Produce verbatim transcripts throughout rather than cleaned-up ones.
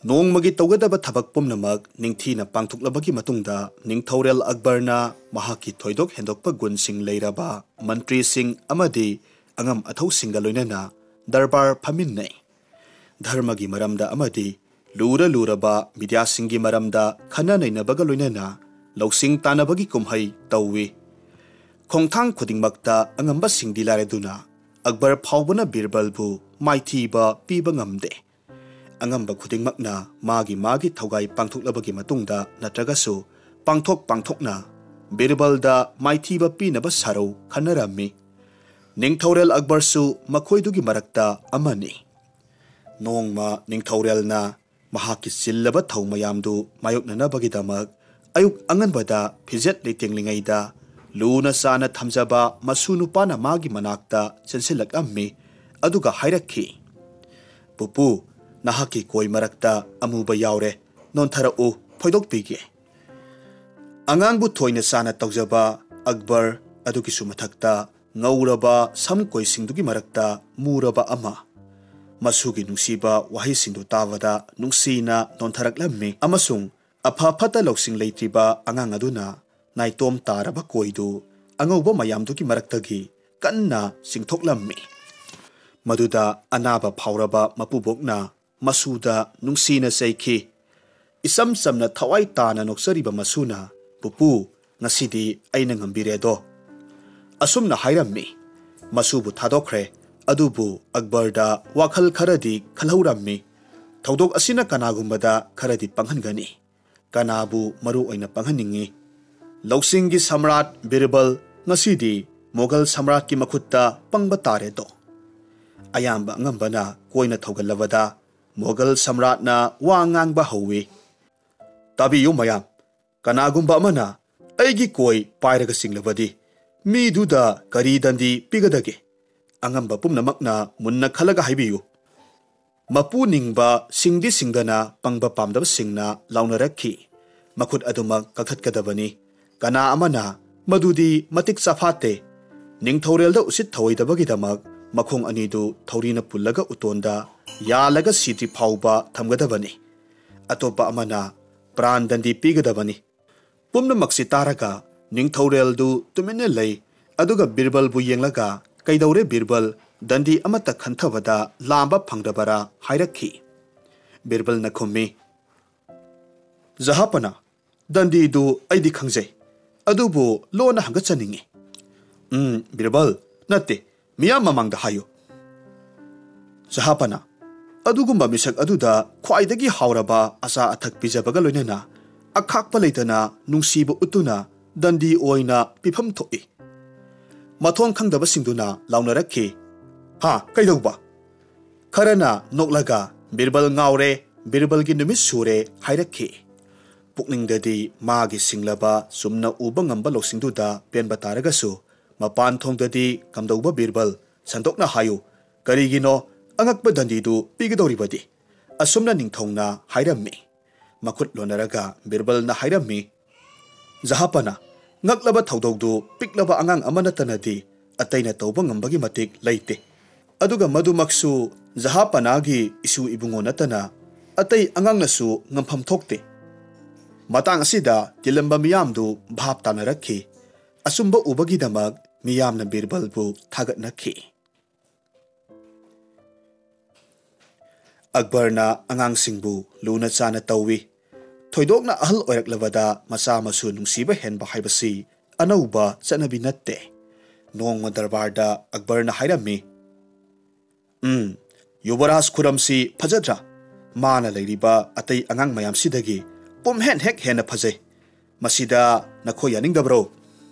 ꯅꯣꯡꯃꯒꯤ ꯇꯧꯒꯗꯕ ꯊꯕꯛ ꯄꯨꯝꯅꯃꯛ ꯅꯤꯡꯊꯤꯅ ꯄꯥꯡꯊꯣꯛꯂꯕꯒꯤ ꯃꯇꯨꯡꯗ, ꯅꯤꯡꯊꯧꯔꯦꯜ ꯑꯛꯕꯔꯅ ꯃꯍꯥꯛꯀꯤ ꯊꯣꯏꯗꯣꯛ ꯍꯦꯟꯗꯣꯛꯄ ꯒꯨꯟꯁꯤꯡ ꯂꯩꯔꯕ ꯃꯟꯇ꯭ꯔꯤꯁꯤꯡ ꯑꯃꯗꯤ ꯑꯉꯝ ꯑꯊꯧꯁꯤꯡꯒ ꯂꯣꯏꯅꯅ ꯗꯔꯕꯥꯔ ꯐꯝꯃꯤꯟꯅꯩ꯫ ꯙꯔꯃꯒꯤ ꯃꯔꯝꯗ ꯑꯃꯗꯤ ꯂꯨꯔ ꯂꯨꯔꯕ ꯃꯤꯗ꯭ꯌꯥꯁꯤꯡꯒꯤ ꯃꯔꯝꯗ ꯈꯟꯅ ꯅꯩꯅꯕꯒ ꯂꯣꯏꯅꯅ ꯂꯧꯁꯤꯡ ꯇꯥꯟꯅꯕꯒꯤ ꯀꯨꯝꯍꯩ ꯇꯧꯏ꯫ ꯈꯣꯡꯊꯥꯡ ꯈꯨꯗꯤꯡꯃꯛꯇ ꯑꯉꯝꯕꯁꯤꯡꯗꯤ ꯂꯥꯏꯔꯗꯨꯅ, ꯑꯛꯕꯔ ꯐꯥꯎꯕꯅ ꯕꯤꯔꯕꯜꯕꯨ ꯃꯥꯏꯊꯤꯕ ꯄꯤꯕ ꯉꯝꯗꯦ꯫ ꯑꯉꯝꯕ ꯈꯨꯗꯤꯡꯃꯛꯅ ꯃꯥꯒꯤ ꯃꯥꯒꯤ ꯊꯧꯒꯥꯏ ꯄꯥꯡꯊꯣꯛꯂꯕꯒꯤ ꯃꯇꯨꯡꯗ ꯅꯠꯇ꯭ꯔꯒꯁꯨ ꯄꯥꯡꯊꯣꯛ ꯄꯥꯡꯊꯣꯛꯅ ꯕꯤꯔꯕꯜꯗ ꯃꯥꯏꯊꯤꯕ ꯄꯤꯅꯕ ꯁꯥꯔꯧ ꯈꯟꯅꯔꯝꯃꯤ꯫ ꯅꯤꯡꯊꯧꯔꯦꯜ ꯑꯛꯕꯔꯁꯨ ꯃꯈꯣꯏꯗꯨꯒꯤ ꯃꯔꯛꯇ ꯑꯃꯅꯤ꯫ ꯅꯣꯡꯃ ꯅꯤꯡꯊꯧꯔꯦꯜꯅ ꯃꯍꯥꯛꯀꯤ ꯆꯤꯜꯂꯕ ꯊꯧ ꯃꯌꯥꯝꯗꯨ ꯃꯥꯌꯣꯛꯅꯅꯕꯒꯤꯗꯃꯛ ꯑꯌꯨꯛ ꯑꯉꯟꯕꯗ ꯐꯤꯖꯦꯠ ꯂꯩꯇꯦꯡꯂꯤꯉꯩꯗ ꯂꯨꯅ ꯆꯥꯅ ꯊꯝꯖꯕ ꯃꯁꯨ ꯅꯨꯄꯥꯅ ꯃꯥꯒꯤ ꯃꯅꯥꯛꯇ ꯆꯦꯟꯁꯤꯜꯂꯛꯂꯝꯃꯤ꯫ ꯑꯗꯨꯒ ꯍꯥꯏꯔꯛꯈꯤ, "ꯄꯨꯄꯨ, ꯅꯍꯥꯛꯀꯤ ꯀꯣꯏ ꯃꯔꯛꯇ ꯑꯃꯨꯕ ꯌꯥꯎꯔꯦ, ꯅꯣꯟꯊꯔꯛꯎ, ꯐꯣꯏꯗꯣꯛꯄꯤꯒꯦ"꯫ ꯑꯉꯥꯡꯕꯨ ꯊꯣꯏꯅ ꯆꯥꯅ ꯇꯧꯖꯕ ꯑꯛꯕꯔ ꯑꯗꯨꯒꯤꯁꯨ ꯃꯊꯛꯇ ꯉꯧꯔꯕ ꯁꯝ ꯀꯣꯏꯁꯤꯡꯗꯨꯒꯤ ꯃꯔꯛꯇ ꯃꯨꯔꯕ ꯑꯃ꯫ ꯃꯁꯨꯒꯤ ꯅꯨꯡꯁꯤꯕ ꯋꯥꯍꯩꯁꯤꯡꯗꯨ ꯇꯥꯕꯗ ꯅꯨꯡꯁꯤꯅ ꯅꯣꯟꯊꯔꯛꯂꯝꯃꯤ ꯑꯃꯁꯨꯡ ꯑꯐ ꯐꯠꯇ ꯂꯧꯁꯤꯡ ꯂꯩꯇ꯭ꯔꯤꯕ ꯑꯉꯥꯡ ꯑꯗꯨꯅ ꯅꯥꯏꯇꯣꯝ ꯇꯥꯔꯕ ꯀꯣꯏꯗꯨ ꯑꯉꯧꯕ ꯃꯌꯥꯝꯗꯨꯒꯤ ꯃꯔꯛꯇꯒꯤ ꯀꯟꯅ ꯆꯤꯡꯊꯣꯛꯂꯝꯃꯤ꯫ ꯃꯗꯨꯗ ꯑꯅꯥꯕ ꯐꯥꯎꯔꯕ ꯃꯄꯨꯕꯣꯛꯅ ꯃꯁꯨꯗ ꯅꯨꯡꯁꯤꯅ ꯆꯩꯈꯤ꯫ ꯏꯆꯝ ꯆꯝꯅ ꯊꯋꯥꯏ ꯇꯥꯅ ꯅꯣꯛꯆꯔꯤꯕ ꯃꯁꯨꯅ, "ꯄꯨꯄꯨ, ꯉꯁꯤꯗꯤ ꯑꯩꯅ ꯉꯝꯕꯤꯔꯦꯗꯣ"꯫ ꯑꯁꯨꯝꯅ ꯍꯥꯏꯔꯝꯃꯤ꯫ ꯃꯁꯨꯕꯨ ꯊꯥꯗꯣꯛꯈ꯭ꯔꯦ꯫ ꯑꯗꯨꯕꯨ ꯑꯛꯕꯔꯗ ꯋꯥꯈꯜ ꯈꯔꯗꯤ ꯈꯜꯍꯧꯔꯝꯃꯤ꯫ ꯊꯧꯗꯣꯛ ꯑꯁꯤꯅ ꯀꯅꯥꯒꯨꯝꯕꯗ ꯈꯔꯗꯤ ꯄꯪꯍꯟꯒꯅꯤ꯫ ꯀꯅꯥꯕꯨ ꯃꯔꯨ ꯑꯣꯏꯅ ꯄꯪꯍꯟꯅꯤꯡꯉꯤ? ꯂꯧꯁꯤꯡꯒꯤ ꯁꯝꯔꯥꯠ ꯕꯤꯔꯕꯜ ꯉꯁꯤꯗꯤ ꯃꯣꯒꯜ ꯁꯝꯔꯥꯠꯀꯤ ꯃꯈꯨꯠꯇ ꯄꯪꯕ ꯇꯥꯔꯦꯗꯣ꯫ ꯑꯌꯥꯝꯕ ꯑꯉꯝꯕꯅ ꯀꯣꯏꯅ ꯊꯧꯒꯠꯂꯕꯗ ꯃꯣꯒꯜ ꯁꯝꯔꯥꯠꯅ ꯋꯥ ꯉꯥꯡꯕ ꯍꯧꯏ꯫ "ꯇꯥꯕꯤꯌꯨ ꯃꯌꯥꯝ, ꯀꯅꯥꯒꯨꯝꯕ ꯑꯃꯅ ꯑꯩꯒꯤ ꯀꯣꯏ ꯄꯥꯏꯔꯒ ꯆꯤꯡꯂꯕꯗꯤ ꯃꯤꯗꯨꯗ ꯀꯔꯤ ꯗꯟꯗꯤ ꯄꯤꯒꯗꯒꯦ? ꯑꯉꯝꯕ ꯄꯨꯝꯅꯃꯛꯅ ꯃꯨꯟꯅ ꯈꯜꯂꯒ ꯍꯥꯏꯕꯤꯌꯨ"꯫ ꯃꯄꯨ ꯅꯤꯡꯕ ꯁꯤꯡꯗꯤ ꯁꯤꯡꯗꯅ ꯄꯪꯕ ꯄꯥꯝꯗꯕꯁꯤꯡꯅ ꯂꯥꯎꯅꯔꯛꯈꯤ꯫ ꯃꯈꯨꯠ ꯑꯗꯨꯃꯛ ꯀꯛꯊꯠꯀꯗꯕꯅꯤ꯫ ꯀꯅꯥ ꯑꯃꯅ ꯃꯗꯨꯗꯤ ꯃꯇꯤꯛ ꯆꯥꯐꯥꯠꯇꯦ꯫ ꯅꯤꯡꯊꯧꯔꯦꯜꯗ ꯎꯁꯤꯠ ꯊꯧꯑꯣꯏꯗꯕꯒꯤꯗꯃꯛ ꯃꯈꯣꯡ ꯑꯅꯤꯗꯨ ꯊꯧꯔꯤꯅ ꯄꯨꯜꯂꯒ ꯎꯇꯣꯟꯗ ꯌꯥꯜꯂꯒ ꯁꯤꯗ꯭ꯔꯤ ꯐꯥꯎꯕ ꯊꯝꯒꯗꯕꯅꯤ꯫ ꯑꯇꯣꯞꯄ ꯑꯃꯅ ꯄ꯭ꯔꯥꯟ ꯗꯟꯗꯤ ꯄꯤꯒꯗꯕꯅꯤ꯫ ꯄꯨꯝꯅꯃꯛꯁꯤ ꯇꯥꯔꯒ ꯅꯤꯡꯊꯧꯔꯦꯜꯗꯨ ꯇꯨꯃꯤꯟꯅ ꯂꯩ꯫ ꯑꯗꯨꯒ ꯕꯤꯔꯕꯜꯕꯨ ꯌꯦꯡꯂꯒ, "ꯀꯩꯗꯧꯔꯦ ꯕꯤꯔꯕꯜ? ꯗꯟꯗꯤ ꯑꯃꯠꯇ ꯈꯟꯊꯕꯗ ꯂꯥꯝꯕ ꯐꯪꯗꯕꯔꯥ?" ꯍꯥꯏꯔꯛꯈꯤ꯫ ꯕꯤꯔꯕꯜꯅ ꯈꯨꯝꯃꯤ, "ꯖꯍꯥꯄꯅ, ꯗꯟꯗꯤꯗꯨ ꯑꯩꯗꯤ ꯈꯪꯖꯩ, ꯑꯗꯨꯕꯨ ꯂꯣꯟꯅ ꯍꯪꯒꯠꯆꯅꯤꯡꯉꯤ꯫" "ꯎꯝ, ꯕꯤꯔꯕꯜ, ꯅꯠꯇꯦ, ꯃꯤꯌꯥꯝ ꯃꯃꯥꯡꯗ ꯍꯥꯏꯌꯨ꯫" ꯖꯍꯥꯄꯅ, "ꯑꯗꯨꯒꯨꯝꯕ ꯃꯤꯁꯛ ꯑꯗꯨꯗ ꯈ꯭ꯋꯥꯏꯗꯒꯤ ꯍꯥꯎꯔꯕ ꯑꯆꯥ ꯑꯊꯛ ꯄꯤꯖꯕꯒ ꯂꯣꯏꯅꯅ ꯑꯈꯥꯛꯄ ꯂꯩꯇꯅ ꯅꯨꯡꯁꯤꯕ ꯎꯠꯇꯨꯅ ꯗꯟꯗꯤ ꯑꯣꯏꯅ ꯄꯤꯐꯝ ꯊꯣꯛꯏ꯫" ꯃꯊꯣꯡ ꯈꯪꯗꯕꯁꯤꯡꯗꯨꯅ ꯂꯥꯎꯅꯔꯛꯈꯤ, "ꯍꯥ, ꯀꯩꯗꯧꯕ?" ꯈꯔꯅ ꯅꯣꯛꯂꯒ, "ꯕꯤꯔꯕꯜ ꯉꯥꯎꯔꯦ, ꯕꯤꯔꯕꯜꯒꯤ ꯅꯨꯃꯤꯠ ꯁꯨꯔꯦ" ꯍꯥꯏꯔꯛꯈꯤ꯫ ꯄꯨꯛꯅꯤꯡꯗꯗꯤ ꯃꯥꯒꯤ ꯁꯤꯡꯂꯕ, ꯆꯨꯝꯅ ꯎꯕ ꯉꯝꯕ ꯂꯧꯁꯤꯡꯗꯨꯗ ꯄꯦꯟꯕ ꯇꯥꯔꯒꯁꯨ, ꯃꯄꯥꯟ ꯊꯣꯡꯗꯗꯤ ꯀꯝꯗꯧꯕ ꯕꯤꯔꯕꯜ? ꯁꯟꯗꯣꯛꯅ ꯍꯥꯏꯌꯨ, ꯀꯔꯤꯒꯤꯅꯣ ꯑꯉꯛꯄ ꯗꯟꯗꯤꯗꯨ ꯄꯤꯒꯗꯧꯔꯤꯕꯗꯤ? ꯑꯁꯨꯝꯅ ꯅꯤꯡꯊꯧꯅ ꯍꯥꯏꯔꯝꯃꯤ꯫ ꯃꯈꯨꯠ ꯂꯣꯟꯅꯔꯒ ꯕꯤꯔꯕꯜꯅ ꯍꯥꯏꯔꯝꯃꯤ, "ꯖꯍꯥꯄꯅ, ꯉꯛꯂꯕ ꯊꯧꯗꯧꯗꯨ ꯄꯤꯛꯂꯕ ꯑꯉꯥꯡ ꯑꯃ ꯅꯠꯇꯅꯗꯤ ꯑꯇꯩꯅ ꯇꯧꯕ ꯉꯝꯕꯒꯤ ꯃꯇꯤꯛ ꯂꯩꯇꯦ꯫ ꯑꯗꯨꯒ ꯃꯗꯨꯃꯛꯁꯨ ꯖꯍꯥꯄꯅꯥꯒꯤ ꯏꯁꯨ ꯏꯕꯨꯡꯉꯣ ꯅꯠꯇꯅ ꯑꯇꯩ ꯑꯉꯥꯡꯅꯁꯨ ꯉꯝꯐꯝ ꯊꯣꯛꯇꯦ꯫" ꯃꯇꯥꯡ ꯑꯁꯤꯗ ꯇꯤꯜꯂꯝꯕ ꯃꯤꯌꯥꯝꯗꯨ ꯚꯥꯞ ꯇꯥꯅꯔꯛꯈꯤ꯫ ꯑꯆꯨꯝꯕ ꯎꯕꯒꯤꯗꯃꯛ ꯃꯤꯌꯥꯝꯅ ꯕꯤꯔꯕꯜꯕꯨ ꯊꯥꯒꯠꯅꯈꯤ꯫ ꯑꯛꯕꯔꯅ ꯑꯉꯥꯡꯁꯤꯡꯕꯨ ꯂꯨꯅ ꯆꯥꯅ ꯇꯧꯏ꯫ ꯊꯣꯏꯗꯣꯛꯅ ꯑꯍꯜ ꯑꯣꯏꯔꯛꯂꯕꯗ ꯃꯆꯥ ꯃꯁꯨ ꯅꯨꯡꯁꯤꯕ ꯍꯦꯟꯕ ꯍꯥꯏꯕꯁꯤ ꯑꯅꯧꯕ ꯆꯠꯅꯕꯤ ꯅꯠꯇꯦ꯫ ꯅꯣꯡꯃ ꯗꯔꯕꯥꯔꯗ ꯑꯛꯕꯔꯅ ꯍꯥꯏꯔꯝꯃꯤ, "ꯎꯝ, ꯌꯨꯕꯔꯥꯖ ꯈꯨꯔꯝꯁꯤ ꯐꯖꯗ꯭ꯔꯥ? ꯃꯥꯅ ꯂꯩꯔꯤꯕ ꯑꯇꯩ ꯑꯉꯥꯡ ꯃꯌꯥꯝꯁꯤꯗꯒꯤ ꯄꯨꯝꯍꯦꯟ ꯍꯦꯛ ꯍꯦꯟꯅ ꯐꯖꯩ꯫ ꯃꯁꯤꯗ ꯅꯈꯣꯏ ꯌꯥꯅꯤꯡꯗꯕ꯭ꯔꯣ?"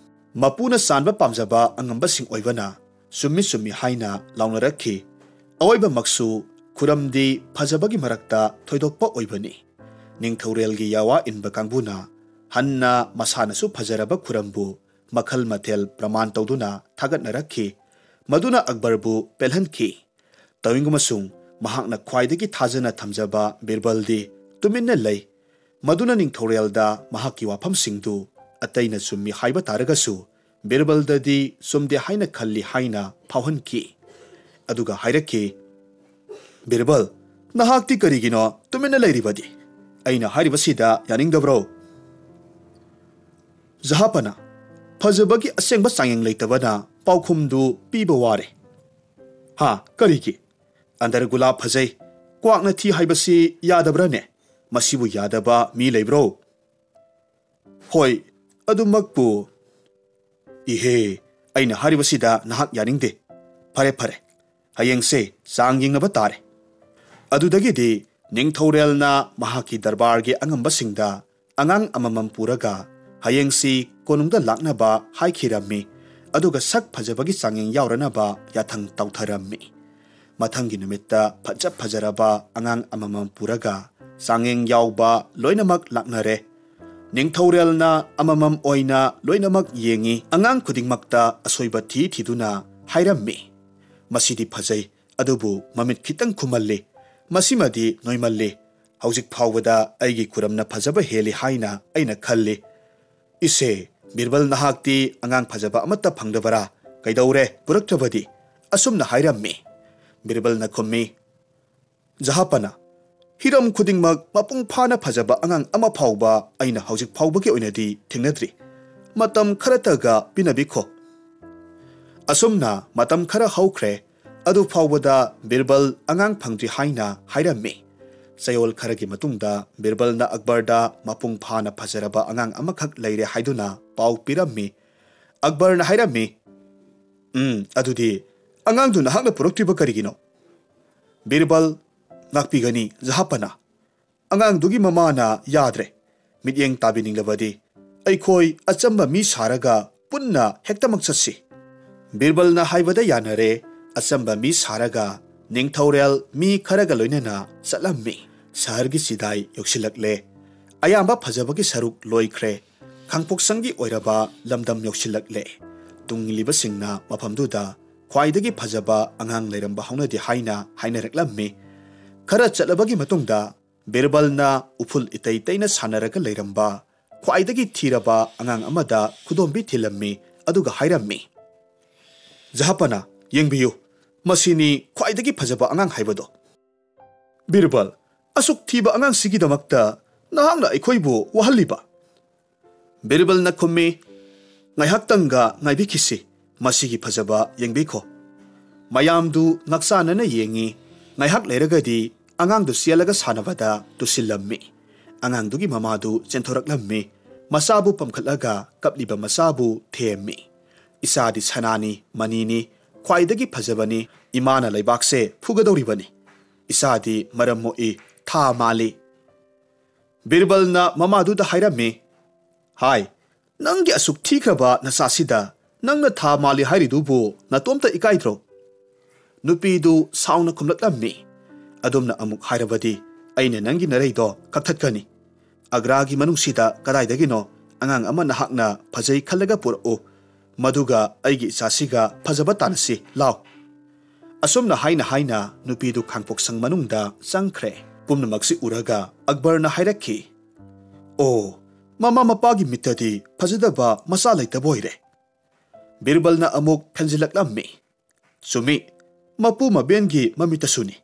ꯃꯄꯨꯅ ꯆꯥꯟꯕ ꯄꯥꯝꯖꯕ ꯑꯉꯝꯕꯁꯤꯡ ꯑꯣꯏꯕꯅ ꯆꯨꯝꯃꯤ ꯆꯨꯝꯃꯤ ꯍꯥꯏꯅ ꯂꯥꯎꯅꯔꯛꯈꯤ꯫ ꯑꯑꯣꯏꯕꯃꯛꯁꯨ ꯈꯨꯔꯝꯗꯤ ꯐꯖꯕꯒꯤ ꯃꯔꯛꯇ ꯊꯣꯏꯗꯣꯛꯄ ꯑꯣꯏꯕꯅꯤ꯫ ꯅꯤꯡꯊꯧꯔꯦꯜꯒꯤ ꯌꯥꯋꯥ ꯏꯟꯕ ꯀꯥꯡꯕꯨꯅ ꯍꯟꯅ ꯃꯁꯥꯅꯁꯨ ꯐꯖꯔꯕ ꯈꯨꯔꯝꯕꯨ ꯃꯈꯜ ꯃꯊꯦꯜ ꯄ꯭ꯔꯃꯥꯟ ꯇꯧꯗꯨꯅ ꯊꯥꯒꯠꯅꯔꯛꯈꯤ꯫ ꯃꯗꯨꯅ ꯑꯛꯕꯔꯕꯨ ꯄꯦꯜꯍꯟꯈꯤ꯫ ꯇꯧꯏꯒꯨꯝꯕꯁꯨꯡ ꯃꯍꯥꯛꯅ ꯈ꯭ꯋꯥꯏꯗꯒꯤ ꯊꯥꯖꯅ ꯊꯝꯖꯕ ꯕꯤꯔꯕꯜꯗꯤ ꯇꯨꯃꯤꯟꯅ ꯂꯩ꯫ ꯃꯗꯨꯅ ꯅꯤꯡꯊꯧꯔꯦꯜꯗ ꯃꯍꯥꯛꯀꯤ ꯋꯥꯐꯝꯁꯤꯡꯗꯨ ꯑꯇꯩꯅ ꯆꯨꯝꯃꯤ ꯍꯥꯏꯕ ꯇꯥꯔꯒꯁꯨ ꯕꯤꯔꯕꯜꯗꯗꯤ ꯆꯨꯝꯗꯦ ꯍꯥꯏꯅ ꯈꯜꯂꯤ ꯍꯥꯏꯅ ꯐꯥꯎꯍꯟꯈꯤ꯫ ꯑꯗꯨꯒ ꯍꯥꯏꯔꯛꯈꯤ, "ꯕꯤꯔꯕꯜ, ꯅꯍꯥꯛꯇꯤ ꯀꯔꯤꯒꯤꯅꯣ ꯇꯨꯃꯤꯟꯅ ꯂꯩꯔꯤꯕꯗꯤ? ꯑꯩꯅ ꯍꯥꯏꯔꯤꯕꯁꯤꯗ ꯌꯥꯅꯤꯡꯗꯕ꯭ꯔꯣ?" ꯖꯍꯥꯄꯅ, ꯐꯖꯕꯒꯤ ꯑꯁꯦꯡꯕ ꯆꯥꯡꯌꯦꯡ ꯂꯩꯇꯕꯅ ꯄꯥꯎꯈꯨꯝꯗꯨ ꯄꯤꯕ ꯋꯥꯔꯦ꯫ "ꯍꯥ, ꯀꯔꯤꯒꯤ? ꯑꯟꯗꯔꯒꯨꯂꯥ ꯐꯖꯩ, ꯀ꯭ꯋꯥꯛꯅ ꯊꯤ ꯍꯥꯏꯕꯁꯤ ꯌꯥꯗꯕ꯭ꯔꯥꯅꯦ? ꯃꯁꯤꯕꯨ ꯌꯥꯗꯕ ꯃꯤ ꯂꯩꯕ꯭ꯔꯣ?" "ꯍꯣꯏ, ꯑꯗꯨꯃꯛꯄꯨ꯫" "ꯏꯍꯦ, ꯑꯩꯅ ꯍꯥꯏꯔꯤꯕꯁꯤꯗ ꯅꯍꯥꯛ ꯌꯥꯅꯤꯡꯗꯦ꯫ ꯐꯔꯦ, ꯐꯔꯦ, ꯍꯌꯦꯡꯁꯦ ꯆꯥꯡ ꯌꯦꯡꯅꯕ ꯇꯥꯔꯦ꯫" ꯑꯗꯨꯗꯒꯤꯗꯤ ꯅꯤꯡꯊꯧꯔꯦꯜꯅ ꯃꯍꯥꯛꯀꯤ ꯗꯔꯕꯥꯔꯒꯤ ꯑꯉꯝꯕꯁꯤꯡꯗ ꯑꯉꯥꯡ ꯑꯃꯃꯝ ꯄꯨꯔꯒ ꯍꯌꯦꯡꯁꯤ ꯀꯣꯅꯨꯡꯗ ꯂꯥꯛꯅꯕ ꯍꯥꯏꯈꯤꯔꯝꯃꯤ꯫ ꯑꯗꯨꯒ ꯁꯛ ꯐꯖꯕꯒꯤ ꯆꯥꯡꯌꯦꯡ ꯌꯥꯎꯔꯅꯕ ꯌꯥꯊꯪ ꯇꯧꯊꯔꯝꯃꯤ꯫ ꯃꯊꯪꯒꯤ ꯅꯨꯃꯤꯠꯇ ꯐꯖ ꯐꯖꯔꯕ ꯑꯉꯥꯡ ꯑꯃꯃꯝ ꯄꯨꯔꯒ ꯆꯥꯡꯌꯦꯡ ꯌꯥꯎꯕ ꯂꯣꯏꯅꯃꯛ ꯂꯥꯛꯅꯔꯦ꯫ ꯅꯤꯡꯊꯧꯔꯦꯜꯅ ꯑꯃꯃꯝ ꯑꯣꯏꯅ ꯂꯣꯏꯅꯃꯛ ꯌꯦꯡꯉꯤ꯫ ꯑꯉꯥꯡ ꯈꯨꯗꯤꯡꯃꯛꯇ ꯑꯁꯣꯏꯕ ꯊꯤ ꯊꯤꯗꯨꯅ ꯍꯥꯏꯔꯝꯃꯤ, "ꯃꯁꯤꯗꯤ ꯐꯖꯩ, ꯑꯗꯨꯕꯨ ꯃꯃꯤꯠ ꯈꯤꯇꯪ ꯈꯨꯝꯃꯜꯂꯤ꯫ ꯃꯁꯤꯃꯗꯤ ꯅꯣꯏꯃꯜꯂꯤ꯫ ꯍꯧꯖꯤꯛ ꯐꯥꯎꯕꯗ ꯑꯩꯒꯤ ꯈꯨꯔꯝꯅ ꯐꯖꯕ ꯍꯦꯜꯂꯤ ꯍꯥꯏꯅ ꯑꯩꯅ ꯈꯜꯂꯤ꯫ ꯏꯁꯦ, ꯕꯤꯔꯕꯜ, ꯅꯍꯥꯛꯇꯤ ꯑꯉꯥꯡ ꯐꯖꯕ ꯑꯃꯠꯇ ꯐꯪꯗꯕꯔꯥ? ꯀꯩꯗꯧꯔꯦ ꯄꯨꯔꯛꯇ꯭ꯔꯕꯗꯤ?" ꯑꯁꯨꯝꯅ ꯍꯥꯏꯔꯝꯃꯤ꯫ ꯕꯤꯔꯕꯜꯅ ꯈꯨꯝꯃꯤ, "ꯖꯍꯥꯄꯅ, ꯍꯤꯔꯝ ꯈꯨꯗꯤꯡꯃꯛ ꯃꯄꯨꯡ ꯐꯥꯅ ꯐꯖꯕ ꯑꯉꯥꯡ ꯑꯃ ꯐꯥꯎꯕ ꯑꯩꯅ ꯍꯧꯖꯤꯛ ꯐꯥꯎꯕꯒꯤ ꯑꯣꯏꯅꯗꯤ ꯊꯦꯡꯅꯗ꯭ꯔꯤ꯫ ꯃꯇꯝ ꯈꯔꯇꯒ ꯄꯤꯅꯕꯤꯈꯣ꯫" ꯑꯁꯨꯝꯅ ꯃꯇꯝ ꯈꯔ ꯍꯧꯈ꯭ꯔꯦ꯫ ꯑꯗꯨ ꯐꯥꯎꯕꯗ ꯕꯤꯔꯕꯜ ꯑꯉꯥꯡ ꯐꯪꯗ꯭ꯔꯤ ꯍꯥꯏꯅ ꯍꯥꯏꯔꯝꯃꯤ꯫ ꯆꯌꯣꯜ ꯈꯔꯒꯤ ꯃꯇꯨꯡꯗ ꯕꯤꯔꯕꯜꯅ ꯑꯛꯕꯔꯗ ꯃꯄꯨꯡ ꯐꯥꯅ ꯐꯖꯔꯕ ꯑꯉꯥꯡ ꯑꯃꯈꯛ ꯂꯩꯔꯦ ꯍꯥꯏꯗꯨꯅ ꯄꯥꯎ ꯄꯤꯔꯝꯃꯤ꯫ ꯑꯛꯕꯔꯅ ꯍꯥꯏꯔꯝꯃꯤ, "ꯎꯝ, ꯑꯗꯨꯗꯤ ꯑꯉꯥꯡꯗꯨ ꯅꯍꯥꯛꯅ ꯄꯨꯔꯛꯇ꯭ꯔꯤꯕ ꯀꯔꯤꯒꯤꯅꯣ?" "ꯕꯤꯔꯕꯜ, ꯉꯥꯛꯄꯤꯒꯅꯤ ꯖꯍꯥꯄꯅ꯫ ꯑꯉꯥꯡꯗꯨꯒꯤ ꯃꯃꯥꯅ ꯌꯥꯗ꯭ꯔꯦ꯫ ꯃꯤꯠꯌꯦꯡ ꯇꯥꯕꯤꯅꯤꯡꯂꯕꯗꯤ ꯑꯩꯈꯣꯏ ꯑꯆꯝꯕ ꯃꯤ ꯁꯥꯔꯒ ꯄꯨꯟꯅ ꯍꯦꯛꯇꯃꯛ ꯆꯠꯁꯤ꯫" ꯕꯤꯔꯕꯜꯅ ꯍꯥꯏꯕꯗ ꯌꯥꯅꯔꯦ꯫ ꯑꯆꯝꯕ ꯃꯤ ꯁꯥꯔꯒ ꯅꯤꯡꯊꯧꯔꯦꯜ ꯃꯤ ꯈꯔꯒ ꯂꯣꯏꯅꯅ ꯆꯠꯂꯝꯃꯤ꯫ ꯁꯍꯔꯒꯤ ꯆꯤꯗꯥꯏ ꯌꯧꯁꯤꯜꯂꯛꯂꯦ꯫ ꯑꯌꯥꯝꯕ ꯐꯖꯕꯒꯤ ꯁꯔꯨꯛ ꯂꯣꯏꯈ꯭ꯔꯦ꯫ ꯈꯥꯡꯄꯣꯛꯁꯪꯒꯤ ꯑꯣꯏꯔꯕ ꯂꯝꯗꯝ ꯌꯧꯁꯤꯜꯂꯛꯂꯦ꯫ ꯇꯨꯡ ꯏꯜꯂꯤꯕꯁꯤꯡꯅ ꯃꯐꯝꯗꯨꯗ ꯈ꯭ꯋꯥꯏꯗꯒꯤ ꯐꯖꯕ ꯑꯉꯥꯡ ꯂꯩꯔꯝꯕ ꯍꯧꯅꯗꯦ ꯍꯥꯏꯅ ꯍꯥꯏꯅꯔꯛꯂꯝꯃꯤ꯫ ꯈꯔ ꯆꯠꯂꯕꯒꯤ ꯃꯇꯨꯡꯗ ꯕꯤꯔꯕꯜꯅ ꯎꯐꯨꯜ ꯏꯇꯩ ꯇꯩꯅ ꯁꯥꯟꯅꯔꯒ ꯂꯩꯔꯝꯕ ꯈ꯭ꯋꯥꯏꯗꯒꯤ ꯊꯤꯔꯕ ꯑꯉꯥꯡ ꯑꯃꯗ ꯈꯨꯗꯣꯝꯕꯤ ꯊꯤꯜꯂꯝꯃꯤ꯫ ꯑꯗꯨꯒ ꯍꯥꯏꯔꯝꯃꯤ, "ꯖꯍꯥꯄꯅ, ꯌꯦꯡꯕꯤꯌꯨ, ꯃꯁꯤꯅꯤ ꯈ꯭ꯋꯥꯏꯗꯒꯤ ꯐꯖꯕ ꯑꯉꯥꯡ ꯍꯥꯏꯕꯗꯣ꯫ ꯕꯤꯔꯕꯜ, ꯑꯁꯨꯛ ꯊꯤꯕ ꯑꯉꯥꯡꯁꯤꯒꯤꯗꯃꯛꯇ ꯅꯍꯥꯛꯅ ꯑꯩꯈꯣꯏꯕꯨ ꯋꯥꯍꯜꯂꯤꯕ?" ꯕꯤꯔꯕꯜꯅ ꯈꯨꯝꯃꯤ, "ꯉꯥꯏꯍꯥꯛꯇꯪꯒ ꯉꯥꯏꯕꯤꯈꯤꯁꯤ, ꯃꯁꯤꯒꯤ ꯐꯖꯕ ꯌꯦꯡꯕꯤꯈꯣ꯫" ꯃꯌꯥꯝꯗꯨ ꯉꯛꯆꯥꯅꯅ ꯌꯦꯡꯉꯤ꯫ ꯉꯥꯏꯍꯥꯛ ꯂꯩꯔꯒꯗꯤ ꯑꯉꯥꯡꯗꯨ ꯆꯦꯜꯂꯒ ꯁꯥꯟꯅꯕꯗ ꯇꯨꯁꯤꯜꯂꯝꯃꯤ꯫ ꯑꯉꯥꯡꯗꯨꯒꯤ ꯃꯃꯥꯗꯨ ꯆꯦꯟꯊꯣꯔꯛꯂꯝꯃꯤ꯫ ꯃꯆꯥꯕꯨ ꯄꯝꯈꯠꯂꯒ ꯀꯞꯂꯤꯕ ꯃꯆꯥꯕꯨ ꯊꯦꯝꯃꯤ꯫ "ꯏꯆꯥꯗꯤ ꯁꯅꯥꯅꯤ, ꯃꯅꯤꯅꯤ, ꯈ꯭ꯋꯥꯏꯗꯒꯤ ꯐꯖꯕꯅꯤ꯫ ꯏꯃꯥꯅ ꯂꯩꯕꯥꯛꯁꯦ ꯐꯨꯒꯗꯧꯔꯤꯕꯅꯤ꯫ ꯏꯆꯥꯗꯤ ꯃꯔꯝ ꯃꯣꯛꯏ, ꯊꯥ ꯃꯥꯜꯂꯤ꯫" ꯕꯤꯔꯕꯜꯅ ꯃꯃꯥꯗꯨꯗ ꯍꯥꯏꯔꯝꯃꯤ, "ꯍꯥꯏ, ꯅꯪꯒꯤ ꯑꯁꯨꯛ ꯊꯤꯈ꯭ꯔꯕ ꯅꯆꯥꯁꯤꯗ ꯅꯪꯅ ꯊꯥ ꯃꯥꯜꯂꯤ ꯍꯥꯏꯔꯤꯗꯨꯕꯨ ꯅꯇꯣꯝꯇ ꯏꯀꯥꯏꯗ꯭ꯔꯣ?" ꯅꯨꯄꯤꯗꯨ ꯁꯥꯎꯅ ꯈꯨꯝꯂꯛꯂꯝꯃꯤ, "ꯑꯗꯨꯝꯅ ꯑꯃꯨꯛ ꯍꯥꯏꯔꯕꯗꯤ ꯑꯩꯅ ꯅꯪꯒꯤ ꯅꯔꯩꯗꯣ ꯀꯛꯊꯠꯀꯅꯤ꯫ ꯑꯒ꯭ꯔꯥꯒꯤ ꯃꯅꯨꯡꯁꯤꯗ ꯀꯗꯥꯏꯗꯒꯤꯅꯣ ꯑꯉꯥꯡ ꯑꯃ ꯅꯍꯥꯛꯅ ꯐꯖꯩ ꯈꯜꯂꯒ ꯄꯨꯔꯛꯎ꯫ ꯃꯗꯨꯒ ꯑꯩꯒꯤ ꯏꯆꯥꯁꯤꯒ ꯐꯖꯕ ꯇꯥꯟꯅꯁꯤ, ꯂꯥꯎ꯫" ꯑꯁꯨꯝꯅ ꯍꯥꯏꯅ ꯍꯥꯏꯅ ꯅꯨꯄꯤꯗꯨ ꯈꯥꯡꯄꯣꯛꯁꯪ ꯃꯅꯨꯡꯗ ꯆꯪꯈ꯭ꯔꯦ꯫ ꯄꯨꯝꯅꯃꯛꯁꯤ ꯎꯔꯒ ꯑꯛꯕꯔꯅ ꯍꯥꯏꯔꯛꯈꯤ, "ꯑꯣ, ꯃꯃꯥ ꯃꯄꯥꯒꯤ ꯃꯤꯠꯇꯗꯤ ꯐꯖꯗꯕ ꯃꯆꯥ ꯂꯩꯇꯕ ꯑꯣꯏꯔꯦ꯫" ꯕꯤꯔꯕꯜꯅ ꯑꯃꯨꯛ ꯐꯦꯟꯖꯤꯜꯂꯛꯂꯝꯃꯤ, "ꯆꯨꯝꯃꯤ, ꯃꯄꯨ ꯃꯕꯦꯟꯒꯤ ꯃꯃꯤꯠꯇꯁꯨꯅꯤ꯫"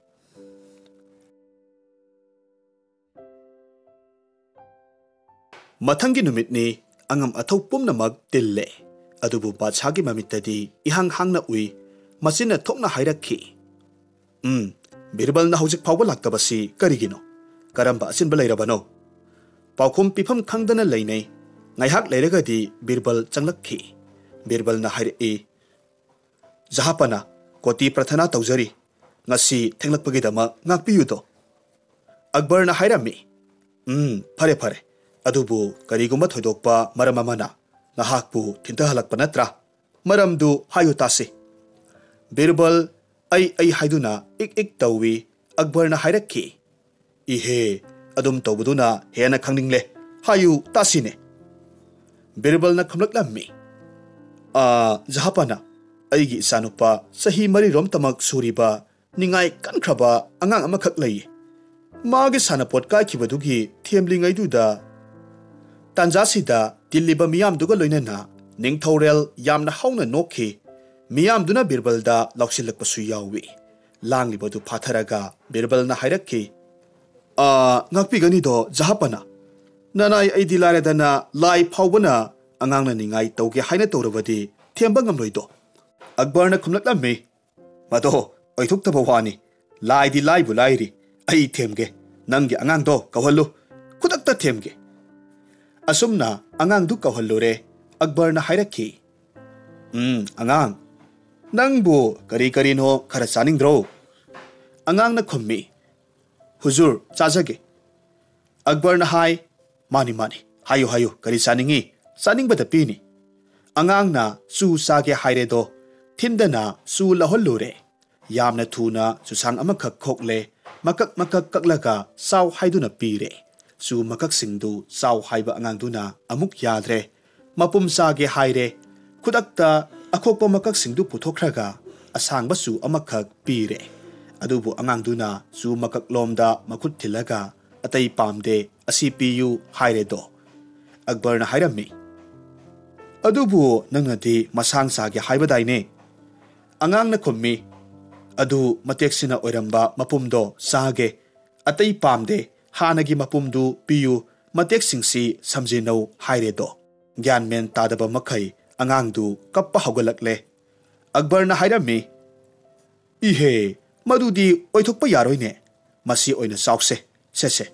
ꯃꯊꯪꯒꯤ ꯅꯨꯃꯤꯠꯅꯤ꯫ ꯑꯉꯝ ꯑꯊꯧ ꯄꯨꯝꯅꯃꯛ ꯇꯤꯜꯂꯦ, ꯑꯗꯨꯕꯨ ꯕꯥꯗꯁꯥꯒꯤ ꯃꯃꯤꯠꯇꯗꯤ ꯏꯍꯥꯡ ꯍꯥꯡꯅ ꯎꯏ꯫ ꯃꯆꯤꯟꯅ ꯊꯣꯛꯅ ꯍꯥꯏꯔꯛꯈꯤ, "ꯎꯝ, ꯕꯤꯔꯕꯜꯅ ꯍꯧꯖꯤꯛ ꯐꯥꯎꯕ ꯂꯥꯛꯇꯕꯁꯤ ꯀꯔꯤꯒꯤꯅꯣ? ꯀꯔꯝꯕ ꯑꯆꯤꯟꯕ ꯂꯩꯔꯕꯅꯣ?" ꯄꯥꯎꯈꯨꯝ ꯄꯤꯐꯝ ꯈꯪꯗꯅ ꯂꯩꯅꯩ꯫ ꯉꯥꯏꯍꯥꯛ ꯂꯩꯔꯒꯗꯤ ꯕꯤꯔꯕꯜ ꯆꯪꯂꯛꯈꯤ꯫ ꯕꯤꯔꯕꯜꯅ ꯍꯥꯏꯔꯛꯏ, "ꯖꯍꯥꯄꯅ, ꯀꯣꯇꯤ ꯄ꯭ꯔꯊꯅꯥ ꯇꯧꯖꯔꯤ꯫ ꯉꯁꯤ ꯊꯦꯡꯂꯛꯄꯒꯤꯗꯃꯛ ꯉꯥꯛꯄꯤꯌꯨꯗꯣ꯫" ꯑꯛꯕꯔꯅ ꯍꯥꯏꯔꯝꯃꯤ, "ꯎꯝ, ꯐꯔꯦ, ꯐꯔꯦ꯫ ꯑꯗꯨꯕꯨ ꯀꯔꯤꯒꯨꯝꯕ ꯊꯣꯏꯗꯣꯛꯄ ꯃꯔꯝ ꯑꯃꯅ ꯅꯍꯥꯛꯄꯨ ꯊꯤꯟꯊꯍꯜꯂꯛꯄ ꯅꯠꯇ꯭ꯔꯥ? ꯃꯔꯝꯗꯨ ꯍꯥꯏꯌꯨ ꯇꯥꯁꯤ꯫" ꯕꯤꯔꯕꯜ ꯑꯩ ꯑꯩ ꯍꯥꯏꯗꯨꯅ ꯏꯛ ꯏꯛ ꯇꯧꯏ꯫ ꯑꯛꯕꯔꯅ ꯍꯥꯏꯔꯛꯈꯤ, "ꯏꯍꯦ, ꯑꯗꯨꯝ ꯇꯧꯕꯗꯨꯅ ꯍꯦꯟꯅ ꯈꯪꯅꯤꯡꯂꯦ꯫ ꯍꯥꯏꯌꯨ ꯇꯥꯁꯤꯅꯦ꯫" ꯕꯤꯔꯕꯜꯅ ꯈꯨꯝꯂꯛꯂꯝꯃꯤ, "ꯑꯥ, ꯖꯍꯥꯄꯅ, ꯑꯩꯒꯤ ꯏꯆꯥꯅꯨꯄꯥ ꯆꯍꯤ ꯃꯔꯤꯔꯣꯝꯇꯃꯛ ꯁꯨꯔꯤꯕ ꯅꯤꯡꯉꯥꯏ ꯀꯟꯈ꯭ꯔꯕ ꯑꯉꯥꯡ ꯑꯃꯈꯛ ꯂꯩꯌꯦ꯫ ꯃꯥꯒꯤ ꯁꯥꯟꯅꯄꯣꯠ ꯀꯥꯏꯈꯤꯕꯗꯨꯒꯤ ꯊꯦꯝꯂꯤꯉꯩꯗꯨꯗ ꯇꯥꯟꯖꯥꯁꯤꯗ ꯇꯤꯜꯂꯤꯕ ꯃꯤꯌꯥꯝꯗꯨꯒ ꯂꯣꯏꯅꯅ ꯅꯤꯡꯊꯧꯔꯦꯜ ꯌꯥꯝꯅ ꯍꯧꯅ ꯅꯣꯛꯈꯤ꯫ ꯃꯤꯌꯥꯝꯗꯨꯅ ꯕꯤꯔꯕꯜꯗ ꯂꯥꯎꯁꯤꯜꯂꯛꯄꯁꯨ ꯌꯥꯎꯏ꯫ ꯂꯥꯡꯂꯤꯕꯗꯨ ꯐꯥꯊꯔꯒ ꯕꯤꯔꯕꯜꯅ ꯍꯥꯏꯔꯛꯈꯤ, "ꯑ, ꯉꯥꯛꯄꯤꯒꯅꯤꯗꯣ ꯖꯍꯥꯄꯅ꯫ ꯅꯅꯥꯏ ꯑꯩꯗꯤ ꯂꯥꯏꯔꯗꯅ ꯂꯥꯏ ꯐꯥꯎꯕꯅ ꯑꯉꯥꯡꯅ ꯅꯤꯡꯉꯥꯏ ꯇꯧꯒꯦ ꯍꯥꯏꯅ ꯇꯧꯔꯕꯗꯤ ꯊꯦꯝꯕ ꯉꯝꯂꯣꯏꯗꯣ?" ꯑꯛꯕꯔꯅ ꯈꯨꯝꯂꯛꯂꯝꯃꯤ, "ꯃꯗꯣ ꯑꯣꯏꯊꯣꯛꯇꯕ ꯋꯥꯅꯤ꯫ ꯂꯥꯏꯗꯤ ꯂꯥꯏꯕꯨ ꯂꯥꯏꯔꯤ꯫ ꯑꯩ ꯊꯦꯝꯒꯦ꯫ ꯅꯪꯒꯤ ꯑꯉꯥꯡꯗꯣ ꯀꯧꯍꯜꯂꯨ꯫ ꯈꯨꯗꯛꯇ ꯊꯦꯝꯒꯦ꯫" ꯑꯁꯨꯝꯅ ꯑꯉꯥꯡꯗꯨ ꯀꯧꯍꯜꯂꯨꯔꯦ꯫ ꯑꯛꯕꯔꯅ ꯍꯥꯏꯔꯛꯈꯤ, "ꯎꯝ, ꯑꯉꯥꯡ, ꯅꯪꯕꯨ ꯀꯔꯤ ꯀꯔꯤꯅꯣ ꯈꯔ ꯆꯥꯅꯤꯡꯗ꯭ꯔꯣ?" ꯑꯉꯥꯡꯅ ꯈꯨꯝꯃꯤ, "ꯍꯨꯖꯨꯔ, ꯆꯥꯖꯒꯦ꯫" ꯑꯛꯕꯔꯅ ꯍꯥꯏ, "ꯃꯥꯅꯤ, ꯃꯥꯅꯤ, ꯍꯥꯏꯌꯨ, ꯍꯥꯏꯌꯨ, ꯀꯔꯤ ꯆꯥꯅꯤꯡꯉꯤ? ꯆꯥꯅꯤꯡꯕꯗ ꯄꯤꯅꯤ꯫" ꯑꯉꯥꯡꯅ ꯆꯨ ꯆꯥꯒꯦ ꯍꯥꯏꯔꯦꯗꯣ꯫ ꯊꯤꯟꯗꯅ ꯆꯨ ꯂꯧꯍꯜꯂꯨꯔꯦ꯫ ꯌꯥꯝꯅ ꯊꯨꯅ ꯆꯨꯁꯥꯡ ꯑꯃꯈꯛ ꯈꯣꯛꯂꯦ꯫ ꯃꯀꯛ ꯃꯀꯛ ꯀꯛꯂꯒ ꯆꯥꯎ ꯍꯥꯏꯗꯨꯅ ꯄꯤꯔꯦ꯫ ꯆꯨ ꯃꯀꯛꯁꯤꯡꯗꯨ ꯆꯥꯎ ꯍꯥꯏꯕ ꯑꯉꯥꯡꯗꯨꯅ ꯑꯃꯨꯛ ꯌꯥꯗ꯭ꯔꯦ꯫ ꯃꯄꯨꯝ ꯆꯥꯒꯦ ꯍꯥꯏꯔꯦ꯫ ꯈꯨꯗꯛꯇ ꯑꯈꯣꯛꯄ ꯃꯀꯛꯁꯤꯡꯗꯨ ꯄꯨꯊꯣꯛꯈ꯭ꯔꯒ ꯑꯁꯥꯡꯕ ꯆꯨ ꯑꯃꯈꯛ ꯄꯤꯔꯦ꯫ ꯑꯗꯨꯕꯨ ꯑꯉꯥꯡꯗꯨꯅ ꯆꯨ ꯃꯀꯛꯂꯣꯝꯗ ꯃꯈꯨꯠ ꯊꯤꯜꯂꯒ, "ꯑꯇꯩ ꯄꯥꯝꯗꯦ, ꯑꯁꯤ ꯄꯤꯌꯨ" ꯍꯥꯏꯔꯦꯗꯣ꯫ ꯑꯛꯕꯔꯅ ꯍꯥꯏꯔꯝꯃꯤ, "ꯑꯗꯨꯕꯨ ꯅꯪꯅꯗꯤ ꯃꯁꯥꯡ ꯆꯥꯒꯦ ꯍꯥꯏꯕꯗꯥꯏꯅꯦ?" ꯑꯉꯥꯡꯅ ꯈꯨꯝꯃꯤ, "ꯑꯗꯨ ꯃꯇꯦꯛꯁꯤꯅ ꯑꯣꯏꯔꯝꯕ ꯃꯄꯨꯝꯗꯣ ꯆꯥꯒꯦ꯫ ꯑꯇꯩ ꯄꯥꯝꯗꯦ, ꯍꯥꯟꯅꯒꯤ ꯃꯄꯨꯝꯗꯨ ꯄꯤꯌꯨ, ꯃꯇꯦꯛꯁꯤꯡꯁꯤ ꯁꯝꯖꯤꯟꯅꯧ" ꯍꯥꯏꯔꯦꯗꯣ꯫ ꯒ꯭ꯌꯥꯟ ꯃꯦꯟ ꯇꯥꯗꯕ ꯃꯈꯩ ꯑꯉꯥꯡꯗꯨ ꯀꯞꯄ ꯍꯧꯒꯠꯂꯛꯂꯦ꯫ ꯑꯛꯕꯔꯅ ꯍꯥꯏꯔꯝꯃꯤ, "ꯏꯍꯦ, ꯃꯗꯨꯗꯤ ꯑꯣꯏꯊꯣꯛꯄ ꯌꯥꯔꯣꯏꯅꯦ꯫ ꯃꯁꯤ ꯑꯣꯏꯅ ꯆꯥꯎꯁꯦ, ꯁꯦꯁꯦ꯫"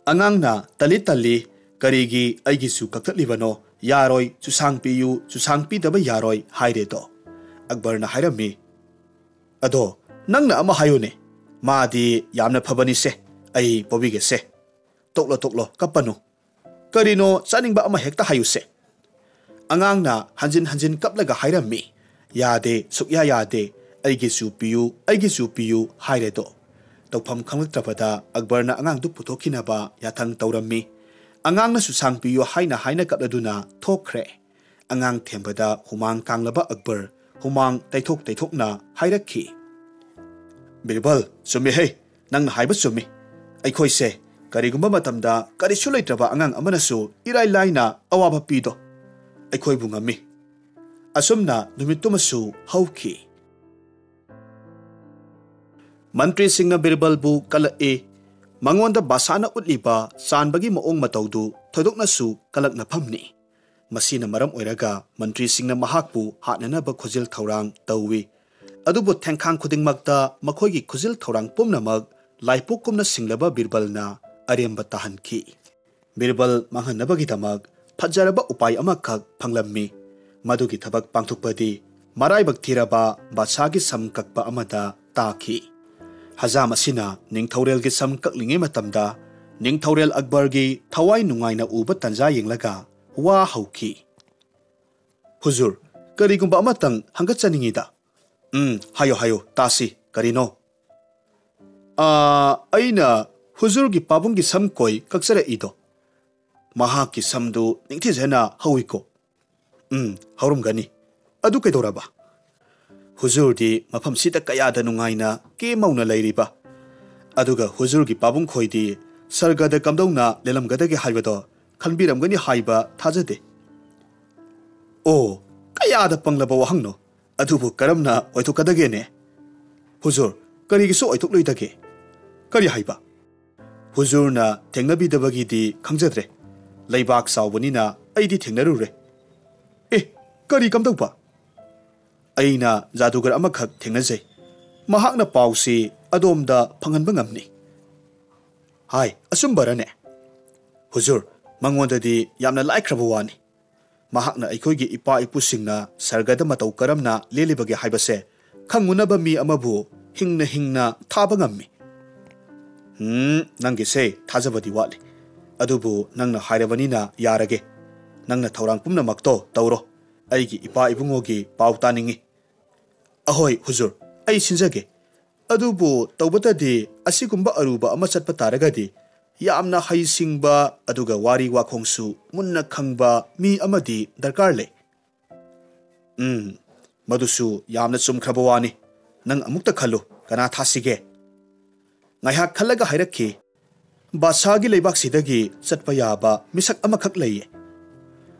ꯑꯉꯥꯡꯅ ꯇꯜꯂꯤ ꯇꯜꯂꯤ, "ꯀꯔꯤꯒꯤ ꯑꯩꯒꯤꯁꯨ ꯀꯛꯊꯠꯂꯤꯕꯅꯣ? ꯌꯥꯔꯣꯏ, ꯆꯨꯁꯥꯡ ꯄꯤꯌꯨ, ꯆꯨꯁꯥꯡ ꯄꯤꯗꯕ ꯌꯥꯔꯣꯏ" ꯍꯥꯏꯔꯦꯗꯣ꯫ ꯑꯛꯕꯔꯅ ꯍꯥꯏꯔꯝꯃꯤ, "ꯑꯗꯣ ꯅꯪꯅ ꯑꯃ ꯍꯥꯏꯌꯨꯅꯦ, ꯃꯥꯗꯤ ꯌꯥꯝꯅ ꯐꯕꯅꯤꯁꯦ, ꯑꯩ ꯄꯣꯕꯤꯒꯦꯁꯦ꯫ ꯇꯣꯛꯂꯣ, ꯇꯣꯛꯂꯣ, ꯀꯞꯄꯅꯨ꯫ ꯀꯔꯤꯅꯣ ꯆꯥꯅꯤꯡꯕ ꯑꯃ ꯍꯦꯛꯇ ꯍꯥꯏꯌꯨꯁꯦ꯫" ꯑꯉꯥꯡꯅ ꯍꯟꯖꯤꯟ ꯍꯟꯖꯤꯟ ꯀꯞꯂꯒ ꯍꯥꯏꯔꯝꯃꯤ, "ꯌꯥꯗꯦ, ꯁꯨꯛꯌꯥ ꯌꯥꯗꯦ, ꯑꯩꯒꯤꯁꯨ ꯄꯤꯌꯨ, ꯑꯩꯒꯤꯁꯨ ꯄꯤꯌꯨ" ꯍꯥꯏꯔꯦꯗꯣ꯫ ꯇꯧꯐꯝ ꯈꯪꯂꯛꯇ꯭ꯔꯕꯗ ꯑꯛꯕꯔꯅ ꯑꯉꯥꯡꯗꯨ ꯄꯨꯊꯣꯛꯈꯤꯅꯕ ꯌꯥꯊꯪ ꯇꯧꯔꯝꯃꯤ꯫ ꯑꯉꯥꯡꯅ ꯆꯨꯁꯥꯡ ꯄꯤꯌꯨ ꯍꯥꯏꯅ ꯍꯥꯏꯅ ꯀꯞꯂꯗꯨꯅ ꯊꯣꯛꯈ꯭ꯔꯦ꯫ ꯑꯉꯥꯡ ꯊꯦꯝꯕꯗ ꯍꯨꯃꯥꯡ ꯀꯥꯡꯂꯕ ꯑꯛꯕꯔ ꯍꯨꯃꯥꯡ ꯇꯩꯊꯣꯛ ꯇꯩꯊꯣꯛꯅ ꯍꯥꯏꯔꯛꯈꯤ, "ꯕꯤꯔꯕꯜ, ꯆꯨꯝꯃꯦꯍꯦ, ꯅꯪꯅ ꯍꯥꯏꯕ ꯆꯨꯝꯃꯤ꯫ ꯑꯩꯈꯣꯏꯁꯦ ꯀꯔꯤꯒꯨꯝꯕ ꯃꯇꯝꯗ ꯀꯔꯤꯁꯨ ꯂꯩꯇ꯭ꯔꯕ ꯑꯉꯥꯡ ꯑꯃꯅꯁꯨ ꯏꯔꯥꯏ ꯂꯥꯏꯅ ꯑꯋꯥꯕ ꯄꯤꯗꯣ꯫ ꯑꯩꯈꯣꯏꯕꯨ ꯉꯝꯃꯤ꯫ ꯑꯁꯨꯝꯅ ꯅꯨꯃꯤꯠꯇꯨꯃꯁꯨ ꯍꯧꯈꯤ꯫ ꯃꯟꯇ꯭ꯔꯤꯁꯤꯡꯅ ꯕꯤꯔꯕꯜꯕꯨ ꯀꯂꯛꯏ꯫ ꯃꯉꯣꯟꯗ ꯕꯥꯁꯥꯅ ꯎꯠꯂꯤꯕ ꯆꯥꯟꯕꯒꯤ ꯃꯑꯣꯡ ꯃꯇꯧꯗꯨ ꯊꯣꯏꯗꯣꯛꯅꯁꯨ ꯀꯂꯛꯅꯐꯝꯅꯤ꯫ ꯃꯁꯤꯅ ꯃꯔꯝ ꯑꯣꯏꯔꯒ ꯃꯟꯇ꯭ꯔꯤꯁꯤꯡꯅ ꯃꯍꯥꯛꯄꯨ ꯍꯥꯠꯅꯅꯕ ꯈꯨꯖꯤꯜ ꯊꯧꯔꯥꯡ ꯇꯧꯏ꯫ ꯑꯗꯨꯕꯨ ꯊꯦꯡꯈꯥꯡ ꯈꯨꯗꯤꯡꯃꯛꯇ ꯃꯈꯣꯏꯒꯤ ꯈꯨꯖꯤꯜ ꯊꯧꯔꯥꯡ ꯄꯨꯝꯅꯃꯛ ꯂꯥꯏꯄꯣꯛꯀꯨꯝꯅ ꯁꯤꯡꯂꯕ ꯕꯤꯔꯕꯜꯅ ꯑꯔꯦꯝꯕ ꯇꯥꯍꯟꯈꯤ꯫ ꯕꯤꯔꯕꯜ ꯃꯥꯡꯍꯟꯅꯕꯒꯤꯗꯃꯛ ꯐꯖꯔꯕ ꯎꯄꯥꯏ ꯑꯃꯈꯛ ꯐꯪꯂꯝꯃꯤ꯫ ꯃꯗꯨꯒꯤ ꯊꯕꯛ ꯄꯥꯡꯊꯣꯛꯄꯗꯤ ꯃꯔꯥꯏꯕꯛ ꯊꯤꯔꯕ ꯕꯥꯗꯁꯥꯒꯤ ꯁꯝ ꯀꯛꯄ ꯑꯃꯗ ꯇꯥꯈꯤ꯫ ꯍꯖꯥꯝ ꯑꯁꯤꯅ ꯅꯤꯡꯊꯧꯔꯦꯜꯒꯤ ꯁꯝ ꯀꯛꯂꯤꯉꯩ ꯃꯇꯝꯗ ꯅꯤꯡꯊꯧꯔꯦꯜ ꯑꯛꯕꯔꯒꯤ ꯊꯋꯥꯏ ꯅꯨꯡꯉꯥꯏꯅ ꯎꯕ ꯇꯟꯖꯥ ꯌꯦꯡꯂꯒ ꯋꯥ ꯍꯧꯈꯤ꯫ "ꯍꯨꯖꯨꯔ, ꯀꯔꯤꯒꯨꯝꯕ ꯑꯃꯇꯪ ꯍꯪꯒꯠꯆꯅꯤꯡꯉꯤꯗ꯫" "ꯎꯝ, ꯍꯥꯏꯌꯣ, ꯍꯥꯏꯌꯣ, ꯇꯥꯁꯤ, ꯀꯔꯤꯅꯣ?" "ꯑꯥ, ꯑꯩꯅ ꯍꯨꯖꯨꯔꯒꯤ ꯄꯥꯕꯨꯡꯒꯤ ꯁꯝ ꯀꯣꯏ ꯀꯛꯆꯔꯛꯏꯗꯣ, ꯃꯍꯥꯛꯀꯤ ꯁꯝꯗꯨ ꯅꯤꯡꯊꯤꯖꯅ ꯍꯧꯏꯀꯣ꯫" "ꯎꯝ, ꯍꯧꯔꯝꯒꯅꯤ꯫ ꯑꯗꯨ ꯀꯩꯗꯧꯔꯕ?" "ꯍꯨꯖꯨꯔꯗꯤ ꯃꯐꯝꯁꯤꯗ ꯀꯌꯥꯗ ꯅꯨꯡꯉꯥꯏꯅ ꯀꯦ ꯃꯧꯅ ꯂꯩꯔꯤꯕ, ꯑꯗꯨꯒ ꯍꯨꯖꯨꯔꯒꯤ ꯄꯥꯕꯨꯡ ꯈꯣꯏꯗꯤ ꯁꯔꯒꯗ ꯀꯝꯗꯧꯅ ꯂꯦꯜꯂꯝꯒꯗꯒꯦ ꯍꯥꯏꯕꯗꯣ ꯈꯟꯕꯤꯔꯝꯒꯅꯤ ꯍꯥꯏꯕ ꯊꯥꯖꯗꯦ꯫" "ꯑꯣ, ꯀꯌꯥꯗ ꯄꯪꯂꯕ ꯋꯥꯍꯪꯅꯣ! ꯑꯗꯨꯕꯨ ꯀꯔꯝꯅ ꯑꯣꯏꯊꯣꯛꯀꯗꯒꯦꯅꯦ? ꯍꯨꯖꯨꯔ, ꯀꯔꯤꯒꯤꯁꯨ ꯑꯣꯏꯊꯣꯛꯂꯣꯏꯗꯒꯦ?" "ꯀꯔꯤ ꯍꯥꯏꯕ?" "ꯍꯨꯖꯨꯔꯅ ꯊꯦꯡꯅꯕꯤꯗꯕꯒꯤꯗꯤ ꯈꯪꯖꯗ꯭ꯔꯦ꯫ ꯂꯩꯕꯥꯛ ꯆꯥꯎꯕꯅꯤꯅ ꯑꯩꯗꯤ ꯊꯦꯡꯅꯔꯨꯔꯦ꯫" "ꯑꯦ, ꯀꯔꯤ ꯀꯝꯗꯧꯕ?" "ꯑꯩꯅ ꯖꯥꯗꯨꯒꯔ ꯑꯃꯈꯛ ꯊꯦꯡꯅꯖꯩ꯫ ꯃꯍꯥꯛꯅ ꯄꯥꯎꯁꯤ ꯑꯗꯣꯝꯗ ꯐꯪꯍꯟꯕ ꯉꯝꯅꯤ꯫" "ꯍꯥꯏ, ꯑꯆꯨꯝꯕꯔꯅꯦ?" "ꯍꯨꯖꯨꯔ, ꯃꯉꯣꯟꯗꯗꯤ ꯌꯥꯝꯅ ꯂꯥꯏꯈ꯭ꯔꯕ ꯋꯥꯅꯤ꯫ ꯃꯍꯥꯛꯅ ꯑꯩꯈꯣꯏꯒꯤ ꯏꯄꯥ ꯏꯄꯨꯁꯤꯡꯅ ꯁꯔꯒꯗ ꯃꯇꯧ ꯀꯔꯝꯅ ꯂꯦꯜꯂꯤꯕꯒꯦ ꯍꯥꯏꯕꯁꯦ ꯈꯪꯉꯨꯅꯕ ꯃꯤ ꯑꯃꯕꯨ ꯍꯤꯡꯅ ꯍꯤꯡꯅ ꯊꯥꯕ ꯉꯝꯃꯤ꯫" "ꯎꯝ, ꯅꯪꯒꯤꯁꯦ ꯊꯥꯖꯕꯗꯤ ꯋꯥꯠꯂꯤ꯫ ꯑꯗꯨꯕꯨ ꯅꯪꯅ ꯍꯥꯏꯔꯕꯅꯤꯅ ꯌꯥꯔꯒꯦ꯫ ꯅꯪꯅ ꯊꯧꯔꯥꯡ ꯄꯨꯝꯅꯃꯛꯇꯣ ꯇꯧꯔꯣ꯫ ꯑꯩꯒꯤ ꯏꯄꯥ ꯏꯕꯨꯡꯉꯣꯒꯤ ꯄꯥꯎ ꯇꯥꯅꯤꯡꯉꯤ꯫" "ꯑꯍꯣꯏ, ꯍꯨꯖꯨꯔ, ꯑꯩ ꯁꯤꯟꯖꯒꯦ꯫ ꯑꯗꯨꯕꯨ ꯇꯧꯕꯇꯗꯤ ꯑꯁꯤꯒꯨꯝꯕ ꯑꯔꯨꯕ ꯑꯃ ꯆꯠꯄ ꯇꯥꯔꯒꯗꯤ ꯌꯥꯝꯅ ꯍꯩꯁꯤꯡꯕ ꯑꯗꯨꯒ ꯋꯥꯔꯤ ꯋꯥꯈꯣꯡꯁꯨ ꯃꯨꯟꯅ ꯈꯪꯕ ꯃꯤ ꯑꯃꯗꯤ ꯗꯔꯀꯥꯔ ꯂꯩ꯫" "ꯎꯝ, ꯃꯗꯨꯁꯨ ꯌꯥꯝꯅ ꯆꯨꯝꯈ꯭ꯔꯕ ꯋꯥꯅꯤ꯫ ꯅꯪ ꯑꯃꯨꯛꯇ ꯈꯜꯂꯨ, ꯀꯅꯥ ꯊꯥꯁꯤꯒꯦ?" ꯉꯥꯏꯍꯥꯛ ꯈꯜꯂꯒ ꯍꯥꯏꯔꯛꯈꯤ, "ꯕꯥꯗꯁꯥꯒꯤ ꯂꯩꯕꯥꯛꯁꯤꯗꯒꯤ ꯆꯠꯄ ꯌꯥꯕ ꯃꯤꯁꯛ ꯑꯃꯈꯛ ꯂꯩꯌꯦ꯫"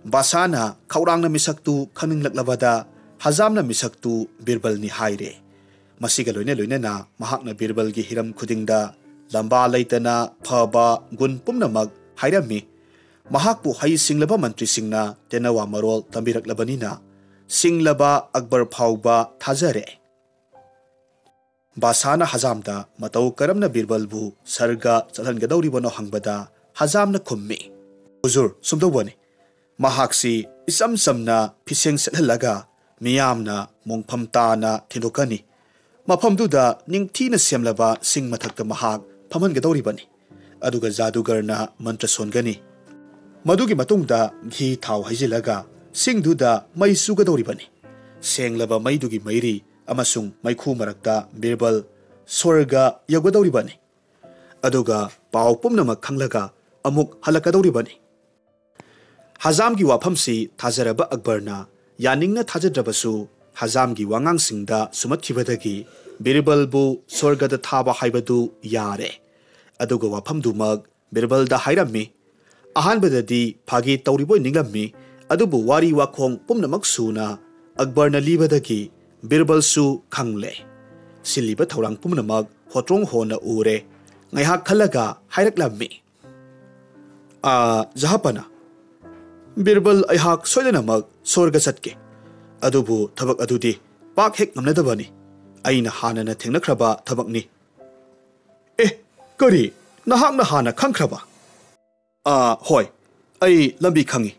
ꯕꯥꯁꯥꯅ ꯈꯧꯔꯥꯡꯅ ꯃꯤꯁꯛꯇꯨ ꯈꯪꯅꯤꯡꯂꯛꯂꯕꯗ ꯍꯖꯥꯝꯅ ꯃꯤꯁꯛꯇꯨ ꯕꯤꯔꯕꯜꯅꯤ ꯍꯥꯏꯔꯦ꯫ ꯃꯁꯤꯒ ꯂꯣꯏꯅ ꯂꯣꯏꯅꯅ ꯃꯍꯥꯛꯅ ꯕꯤꯔꯕꯜꯒꯤ ꯍꯤꯔꯝ ꯈꯨꯗꯤꯡꯗ ꯂꯝꯕꯥ ꯂꯩꯇꯅ ꯐꯕ ꯒꯨꯟ ꯄꯨꯝꯅꯃꯛ ꯍꯥꯏꯔꯝꯃꯤ꯫ ꯃꯍꯥꯛꯄꯨ ꯍꯩ ꯁꯤꯡꯂꯕ ꯃꯟꯇ꯭ꯔꯤꯁꯤꯡꯅ ꯇꯦꯅꯋꯥ ꯃꯔꯣꯜ ꯇꯝꯕꯤꯔꯛꯂꯕꯅꯤꯅ ꯁꯤꯡꯂꯕ ꯑꯛꯕꯔ ꯐꯥꯎꯕ ꯊꯥꯖꯔꯦ꯫ ꯕꯥꯁꯥꯅ ꯍꯖꯥꯝꯗ ꯃꯇꯧ ꯀꯔꯝꯅ ꯕꯤꯔꯕꯜꯕꯨ ꯁꯔꯒ ꯆꯠꯍꯟꯒꯗꯧꯔꯤꯕꯅꯣ ꯍꯪꯕꯗ ꯍꯖꯥꯝꯅ ꯈꯨꯝꯃꯤ, "ꯍꯨꯖꯨꯔ, ꯁꯨꯝꯗꯧꯕꯅꯤ, ꯃꯍꯥꯛꯁꯤ ꯏꯆꯝ ꯆꯝꯅ ꯐꯤꯁꯦꯡ ꯁꯦꯠꯍꯜꯂꯒ ꯃꯤꯌꯥꯝꯅ ꯃꯣꯡꯐꯝ ꯇꯥꯅ ꯊꯤꯟꯗꯣꯛꯀꯅꯤ꯫ ꯃꯐꯝꯗꯨꯗ ꯅꯤꯡꯊꯤꯅ ꯁꯦꯝꯂꯕ ꯁꯤꯡ ꯃꯊꯛꯇ ꯃꯍꯥꯛ ꯐꯝꯍꯟꯒꯗꯧꯔꯤꯕꯅꯤ꯫ ꯑꯗꯨꯒ ꯖꯥꯗꯨꯒꯔꯅ ꯃꯟꯇ꯭ꯔ ꯁꯣꯟꯒꯅꯤ꯫ ꯃꯗꯨꯒꯤ ꯃꯇꯨꯡꯗ ꯘꯤ ꯊꯥꯎ ꯍꯩꯖꯤꯜꯂꯒ ꯁꯤꯡꯗꯨꯗ ꯃꯩ ꯆꯨꯒꯗꯧꯔꯤꯕꯅꯤ꯫ ꯁꯦꯡꯂꯕ ꯃꯩꯗꯨꯒꯤ ꯃꯩꯔꯤ ꯑꯃꯁꯨꯡ ꯃꯩꯈꯨ ꯃꯔꯛꯇ ꯕꯤꯔꯕꯜ ꯁ꯭ꯋꯔꯒ ꯌꯧꯒꯗꯧꯔꯤꯕꯅꯤ꯫ ꯑꯗꯨꯒ ꯄꯥꯎ ꯄꯨꯝꯅꯃꯛ ꯈꯪꯂꯒ ꯑꯃꯨꯛ ꯍꯜꯂꯛꯀꯗꯧꯔꯤꯕꯅꯤ꯫" ꯍꯖꯥꯝꯒꯤ ꯋꯥꯐꯝꯁꯤ ꯊꯥꯖꯔꯕ ꯑꯛꯕꯔꯅ ꯌꯥꯅꯤꯡꯅ ꯊꯥꯖꯗ꯭ꯔꯕꯁꯨ ꯍꯖꯥꯝꯒꯤ ꯋꯥꯉꯥꯡꯁꯤꯡꯗ ꯁꯨꯝꯍꯠꯈꯤꯕꯗꯒꯤ ꯕꯤꯔꯕꯜꯕꯨ ꯁ꯭ꯋꯔꯒꯗ ꯊꯥꯕ ꯍꯥꯏꯕꯗꯨ ꯌꯥꯔꯦ꯫ ꯑꯗꯨꯒ ꯋꯥꯐꯝꯗꯨꯃꯛ ꯕꯤꯔꯕꯜꯗ ꯍꯥꯏꯔꯝꯃꯤ꯫ ꯑꯍꯥꯟꯕꯗꯗꯤ ꯐꯥꯒꯤ ꯇꯧꯔꯤꯕꯣꯏ ꯅꯤꯡꯂꯝꯃꯤ, ꯑꯗꯨꯕꯨ ꯋꯥꯔꯤ ꯋꯥꯈꯣꯡ ꯄꯨꯝꯅꯃꯛ ꯁꯨꯅ ꯑꯛꯕꯔꯅ ꯂꯤꯕꯗꯒꯤ ꯕꯤꯔꯕꯜꯁꯨ ꯈꯪꯂꯦ꯫ ꯁꯤꯜꯂꯤꯕ ꯊꯧꯔꯥꯡ ꯄꯨꯝꯅꯃꯛ ꯍꯣꯇ꯭ꯔꯣꯡ ꯍꯣꯟꯅ ꯎꯔꯦ꯫ ꯉꯥꯏꯍꯥꯛ ꯈꯜꯂꯒ ꯍꯥꯏꯔꯛꯂꯝꯃꯤ, "ꯑꯥ, ꯖꯍꯥꯄꯅ, ꯕꯤꯔꯕꯜ ꯑꯩꯍꯥꯛ ꯁꯣꯏꯗꯅꯃꯛ ꯁ꯭ꯋꯔꯒ ꯆꯠꯀꯦ꯫ ꯑꯗꯨꯕꯨ ꯊꯕꯛ ꯑꯗꯨꯗꯤ ꯄꯥꯛ ꯍꯦꯛ ꯉꯝꯅꯗꯕꯅꯤ꯫ ꯑꯩꯅ ꯍꯥꯟꯅꯅ ꯊꯦꯡꯅꯈ꯭ꯔꯕ ꯊꯕꯛꯅꯤ꯫" "ꯑꯦ, ꯀꯔꯤ? ꯅꯍꯥꯛꯅ ꯍꯥꯟꯅ ꯈꯪꯈ꯭ꯔꯕ?" "ꯑꯥ, ꯍꯣꯏ, ꯑꯩ ꯂꯝꯕꯤ ꯈꯪꯏ꯫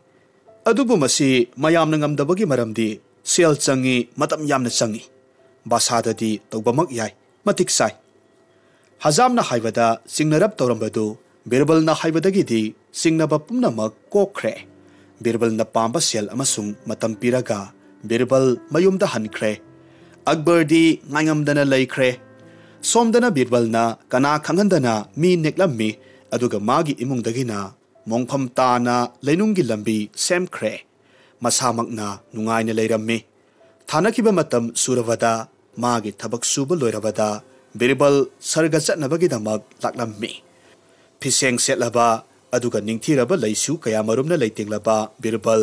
ꯑꯗꯨꯕꯨ ꯃꯁꯤ ꯃꯌꯥꯝꯅ ꯉꯝꯗꯕꯒꯤ ꯃꯔꯝꯗꯤ ꯁꯦꯜ ꯆꯪꯏ, ꯃꯇꯝ ꯌꯥꯝꯅ ꯆꯪꯏ꯫" "ꯕꯥꯁꯥꯗꯗꯤ ꯇꯧꯕꯃꯛ ꯌꯥꯏ, ꯃꯇꯤꯛ ꯆꯥꯏ꯫" ꯍꯖꯥꯝꯅ ꯍꯥꯏꯕꯗ ꯆꯤꯡꯅꯔꯞ ꯇꯧꯔꯝꯕꯗꯨ ꯕꯤꯔꯕꯜꯅ ꯍꯥꯏꯕꯗꯒꯤꯗꯤ ꯆꯤꯡꯅꯕ ꯄꯨꯝꯅꯃꯛ ꯀꯣꯛꯈ꯭ꯔꯦ꯫ ꯕꯤꯔꯕꯜꯅ ꯄꯥꯝꯕ ꯁꯦꯜ ꯑꯃꯁꯨꯡ ꯃꯇꯝ ꯄꯤꯔꯒ ꯕꯤꯔꯕꯜ ꯃꯌꯨꯝꯗ ꯍꯟꯈ꯭ꯔꯦ꯫ ꯑꯛꯕꯔꯗꯤ ꯉꯥꯏꯉꯝꯗꯅ ꯂꯩꯈ꯭ꯔꯦ꯫ ꯁꯣꯝꯗꯅ ꯕꯤꯔꯕꯜꯅ ꯀꯅꯥ ꯈꯪꯍꯟꯗꯅ ꯃꯤ ꯅꯦꯛꯂꯝꯃꯤ, ꯑꯗꯨꯒ ꯃꯥꯒꯤ ꯏꯃꯨꯡꯗꯒꯤꯅ ꯃꯣꯡꯐꯝ ꯇꯥꯅ ꯂꯩꯅꯨꯡꯒꯤ ꯂꯝꯕꯤ ꯁꯦꯝꯈ꯭ꯔꯦ꯫ ꯃꯁꯥꯃꯛꯅ ꯅꯨꯡꯉꯥꯏꯅ ꯂꯩꯔꯝꯃꯤ꯫ ꯊꯥꯅꯈꯤꯕ ꯃꯇꯝ ꯁꯨꯔꯕꯗ ꯃꯥꯒꯤ ꯊꯕꯛ ꯁꯨꯕ ꯂꯣꯏꯔꯕꯗ ꯕꯤꯔꯕꯜ ꯁꯔꯒ ꯆꯠꯅꯕꯒꯤꯗꯃꯛ ꯂꯥꯛꯂꯝꯃꯤ꯫ ꯐꯤꯁꯦꯡ ꯁꯦꯠꯂꯕ ꯑꯗꯨꯒ ꯅꯤꯡꯊꯤꯔꯕ ꯂꯩꯁꯨ ꯀꯌꯥꯃꯔꯨꯝꯅ ꯂꯩꯇꯦꯡꯂꯕ ꯕꯤꯔꯕꯜ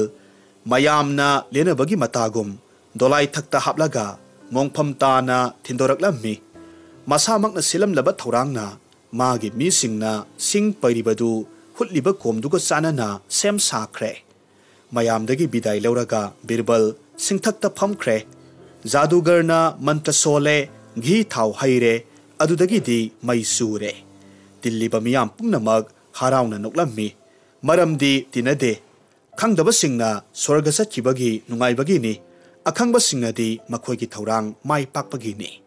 ꯃꯌꯥꯝꯅ ꯂꯦꯟꯅꯕꯒꯤ ꯃꯇꯥꯒꯨꯝ ꯗꯣꯂꯥꯏ ꯊꯛꯇ ꯍꯥꯞꯂꯒ ꯃꯣꯡꯐꯝ ꯇꯥꯅ ꯊꯤꯟꯗꯣꯔꯛꯂꯝꯃꯤ꯫ ꯃꯁꯥꯃꯛꯅ ꯁꯤꯜꯂꯝꯂꯕ ꯊꯧꯔꯥꯡꯅ ꯃꯥꯒꯤ ꯃꯤꯁꯤꯡꯅ ꯁꯤꯡ ꯄꯩꯔꯤꯕꯗꯨ ꯍꯨꯠꯂꯤꯕ ꯀꯣꯝꯗꯨꯒ ꯆꯥꯟꯅꯅ ꯁꯦꯝ ꯁꯥꯈ꯭ꯔꯦ꯫ ꯃꯌꯥꯝꯗꯒꯤ ꯕꯤꯗꯥꯏ ꯂꯧꯔꯒ ꯕꯤꯔꯕꯜ ꯁꯤꯡꯊꯛꯇ ꯐꯝꯈ꯭ꯔꯦ꯫ ꯖꯥꯗꯨꯒꯔꯅ ꯃꯟꯇ꯭ꯔ ꯁꯣꯜꯂꯦ, ꯘꯤ ꯊꯥꯎ ꯍꯩꯔꯦ, ꯑꯗꯨꯗꯒꯤꯗꯤ ꯃꯩ ꯆꯨꯔꯦ꯫ ꯇꯤꯜꯂꯤꯕ ꯃꯤꯌꯥꯝ ꯄꯨꯝꯅꯃꯛ ꯍꯔꯥꯎꯅ ꯅꯣꯛꯂꯝꯃꯤ꯫ ꯃꯔꯝꯗꯤ ꯇꯤꯟꯅꯗꯦ꯫ ꯈꯪꯗꯕꯁꯤꯡꯅ ꯁ꯭ꯋꯔꯒ ꯆꯠꯈꯤꯕꯒꯤ ꯅꯨꯡꯉꯥꯏꯕꯒꯤꯅꯤ, ꯑꯈꯪꯕꯁꯤꯡꯅꯗꯤ ꯃꯈꯣꯏꯒꯤ ꯊꯧꯔꯥꯡ ꯃꯥꯏ ꯄꯥꯛꯄꯒꯤꯅꯤ꯫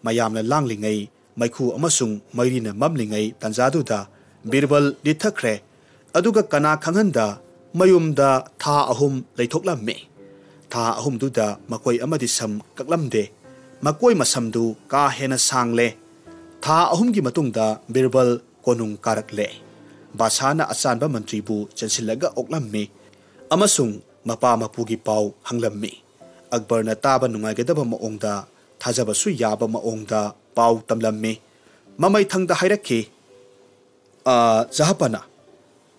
ꯃꯌꯥꯝꯅ ꯂꯥꯡꯂꯤꯉꯩ, ꯃꯩꯈꯨ ꯑꯃꯁꯨꯡ ꯃꯩꯔꯤꯅ ꯃꯝꯂꯤꯉꯩ ꯇꯥꯟꯖꯥꯗꯨꯗ ꯕꯤꯔꯕꯜ ꯂꯤꯠꯊꯈ꯭ꯔꯦ, ꯑꯗꯨꯒ ꯀꯅꯥ ꯈꯪꯍꯟꯗ ꯃꯌꯨꯝꯗ ꯊꯥ ꯑꯍꯨꯝ ꯂꯩꯊꯣꯛꯂꯝꯃꯤ꯫ ꯊꯥ ꯑꯍꯨꯝꯗꯨꯗ ꯃꯀꯣꯏ ꯑꯃꯗꯤ ꯁꯝ ꯀꯛꯂꯝꯗꯦ꯫ ꯃꯀꯣꯏ ꯃꯁꯝꯗꯨ ꯀꯥ ꯍꯦꯟꯅ ꯁꯥꯡꯂꯦ꯫ ꯊꯥ ꯑꯍꯨꯝꯒꯤ ꯃꯇꯨꯡꯗ ꯕꯤꯔꯕꯜ ꯀꯣꯅꯨꯡ ꯀꯥꯔꯛꯂꯦ꯫ ꯕꯥꯁꯥꯅ ꯑꯆꯥꯟꯕ ꯃꯟꯇ꯭ꯔꯤꯕꯨ ꯆꯦꯟꯁꯤꯜꯂꯒ ꯑꯣꯛꯂꯝꯃꯤ ꯑꯃꯁꯨꯡ ꯃꯄꯥ ꯃꯄꯨꯒꯤ ꯄꯥꯎ ꯍꯪꯂꯝꯃꯤ꯫ ꯑꯛꯕꯔꯅ ꯇꯥꯕ ꯅꯨꯡꯉꯥꯏꯒꯗꯕ ꯃꯑꯣꯡꯗ, ꯊꯥꯖꯕꯁꯨ ꯌꯥꯕ ꯃꯑꯣꯡꯗ ꯄꯥꯎ ꯇꯝꯂꯝꯃꯤ꯫ ꯃꯃꯩꯊꯪꯗ ꯍꯥꯏꯔꯛꯈꯤ, "ꯑ, ꯖꯍꯥꯄꯅ,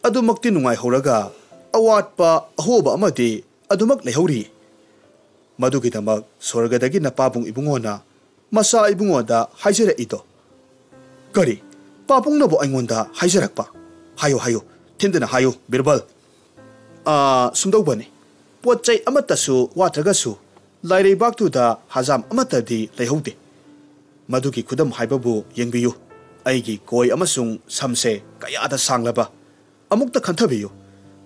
ꯑꯗꯨꯃꯛꯇꯤ ꯅꯨꯡꯉꯥꯏꯍꯧꯔꯒ ꯑꯋꯥꯠꯄ ꯑꯍꯣꯕ ꯑꯃꯗꯤ ꯑꯗꯨꯃꯛ ꯂꯩꯍꯧꯔꯤ꯫ ꯃꯗꯨꯒꯤꯗꯃꯛ ꯁ꯭ꯋꯔꯒꯗꯒꯤ ꯅꯄꯥꯕꯨꯡ ꯏꯕꯨꯡꯉꯣꯅ ꯃꯆꯥ ꯏꯕꯨꯡꯉꯣꯗ ꯍꯥꯏꯖꯔꯛꯏꯗꯣ?" "ꯀꯔꯤ? ꯄꯥꯕꯨꯡꯅꯕꯨ ꯑꯩꯉꯣꯟꯗ ꯍꯥꯏꯖꯔꯛꯄ? ꯍꯥꯏꯌꯨ, ꯍꯥꯏꯌꯨ, ꯊꯤꯟꯗꯅ ꯍꯥꯏꯌꯨ, ꯕꯤꯔꯕꯜ꯫ ꯑꯥ, ꯁꯨꯝꯗꯧꯕꯅꯤ, ꯄꯣꯠ ꯆꯩ ꯑꯃꯠꯇꯁꯨ ꯋꯥꯠꯇ꯭ꯔꯒꯁꯨ ꯂꯥꯏꯔꯩꯕꯥꯛꯇꯨꯗ ꯍꯖꯥꯝ ꯑꯃꯠꯇꯗꯤ ꯂꯩꯍꯧꯗꯦ꯫ ꯃꯗꯨꯒꯤ ꯈꯨꯗꯝ ꯍꯥꯏꯕꯕꯨ ꯌꯦꯡꯕꯤꯌꯨ꯫ ꯑꯩꯒꯤ ꯀꯣꯏ ꯑꯃꯁꯨꯡ ꯁꯝꯁꯦ ꯀꯌꯥꯗ ꯁꯥꯡꯂꯕ? ꯑꯃꯨꯛꯇ ꯈꯟꯊꯕꯤꯌꯨ꯫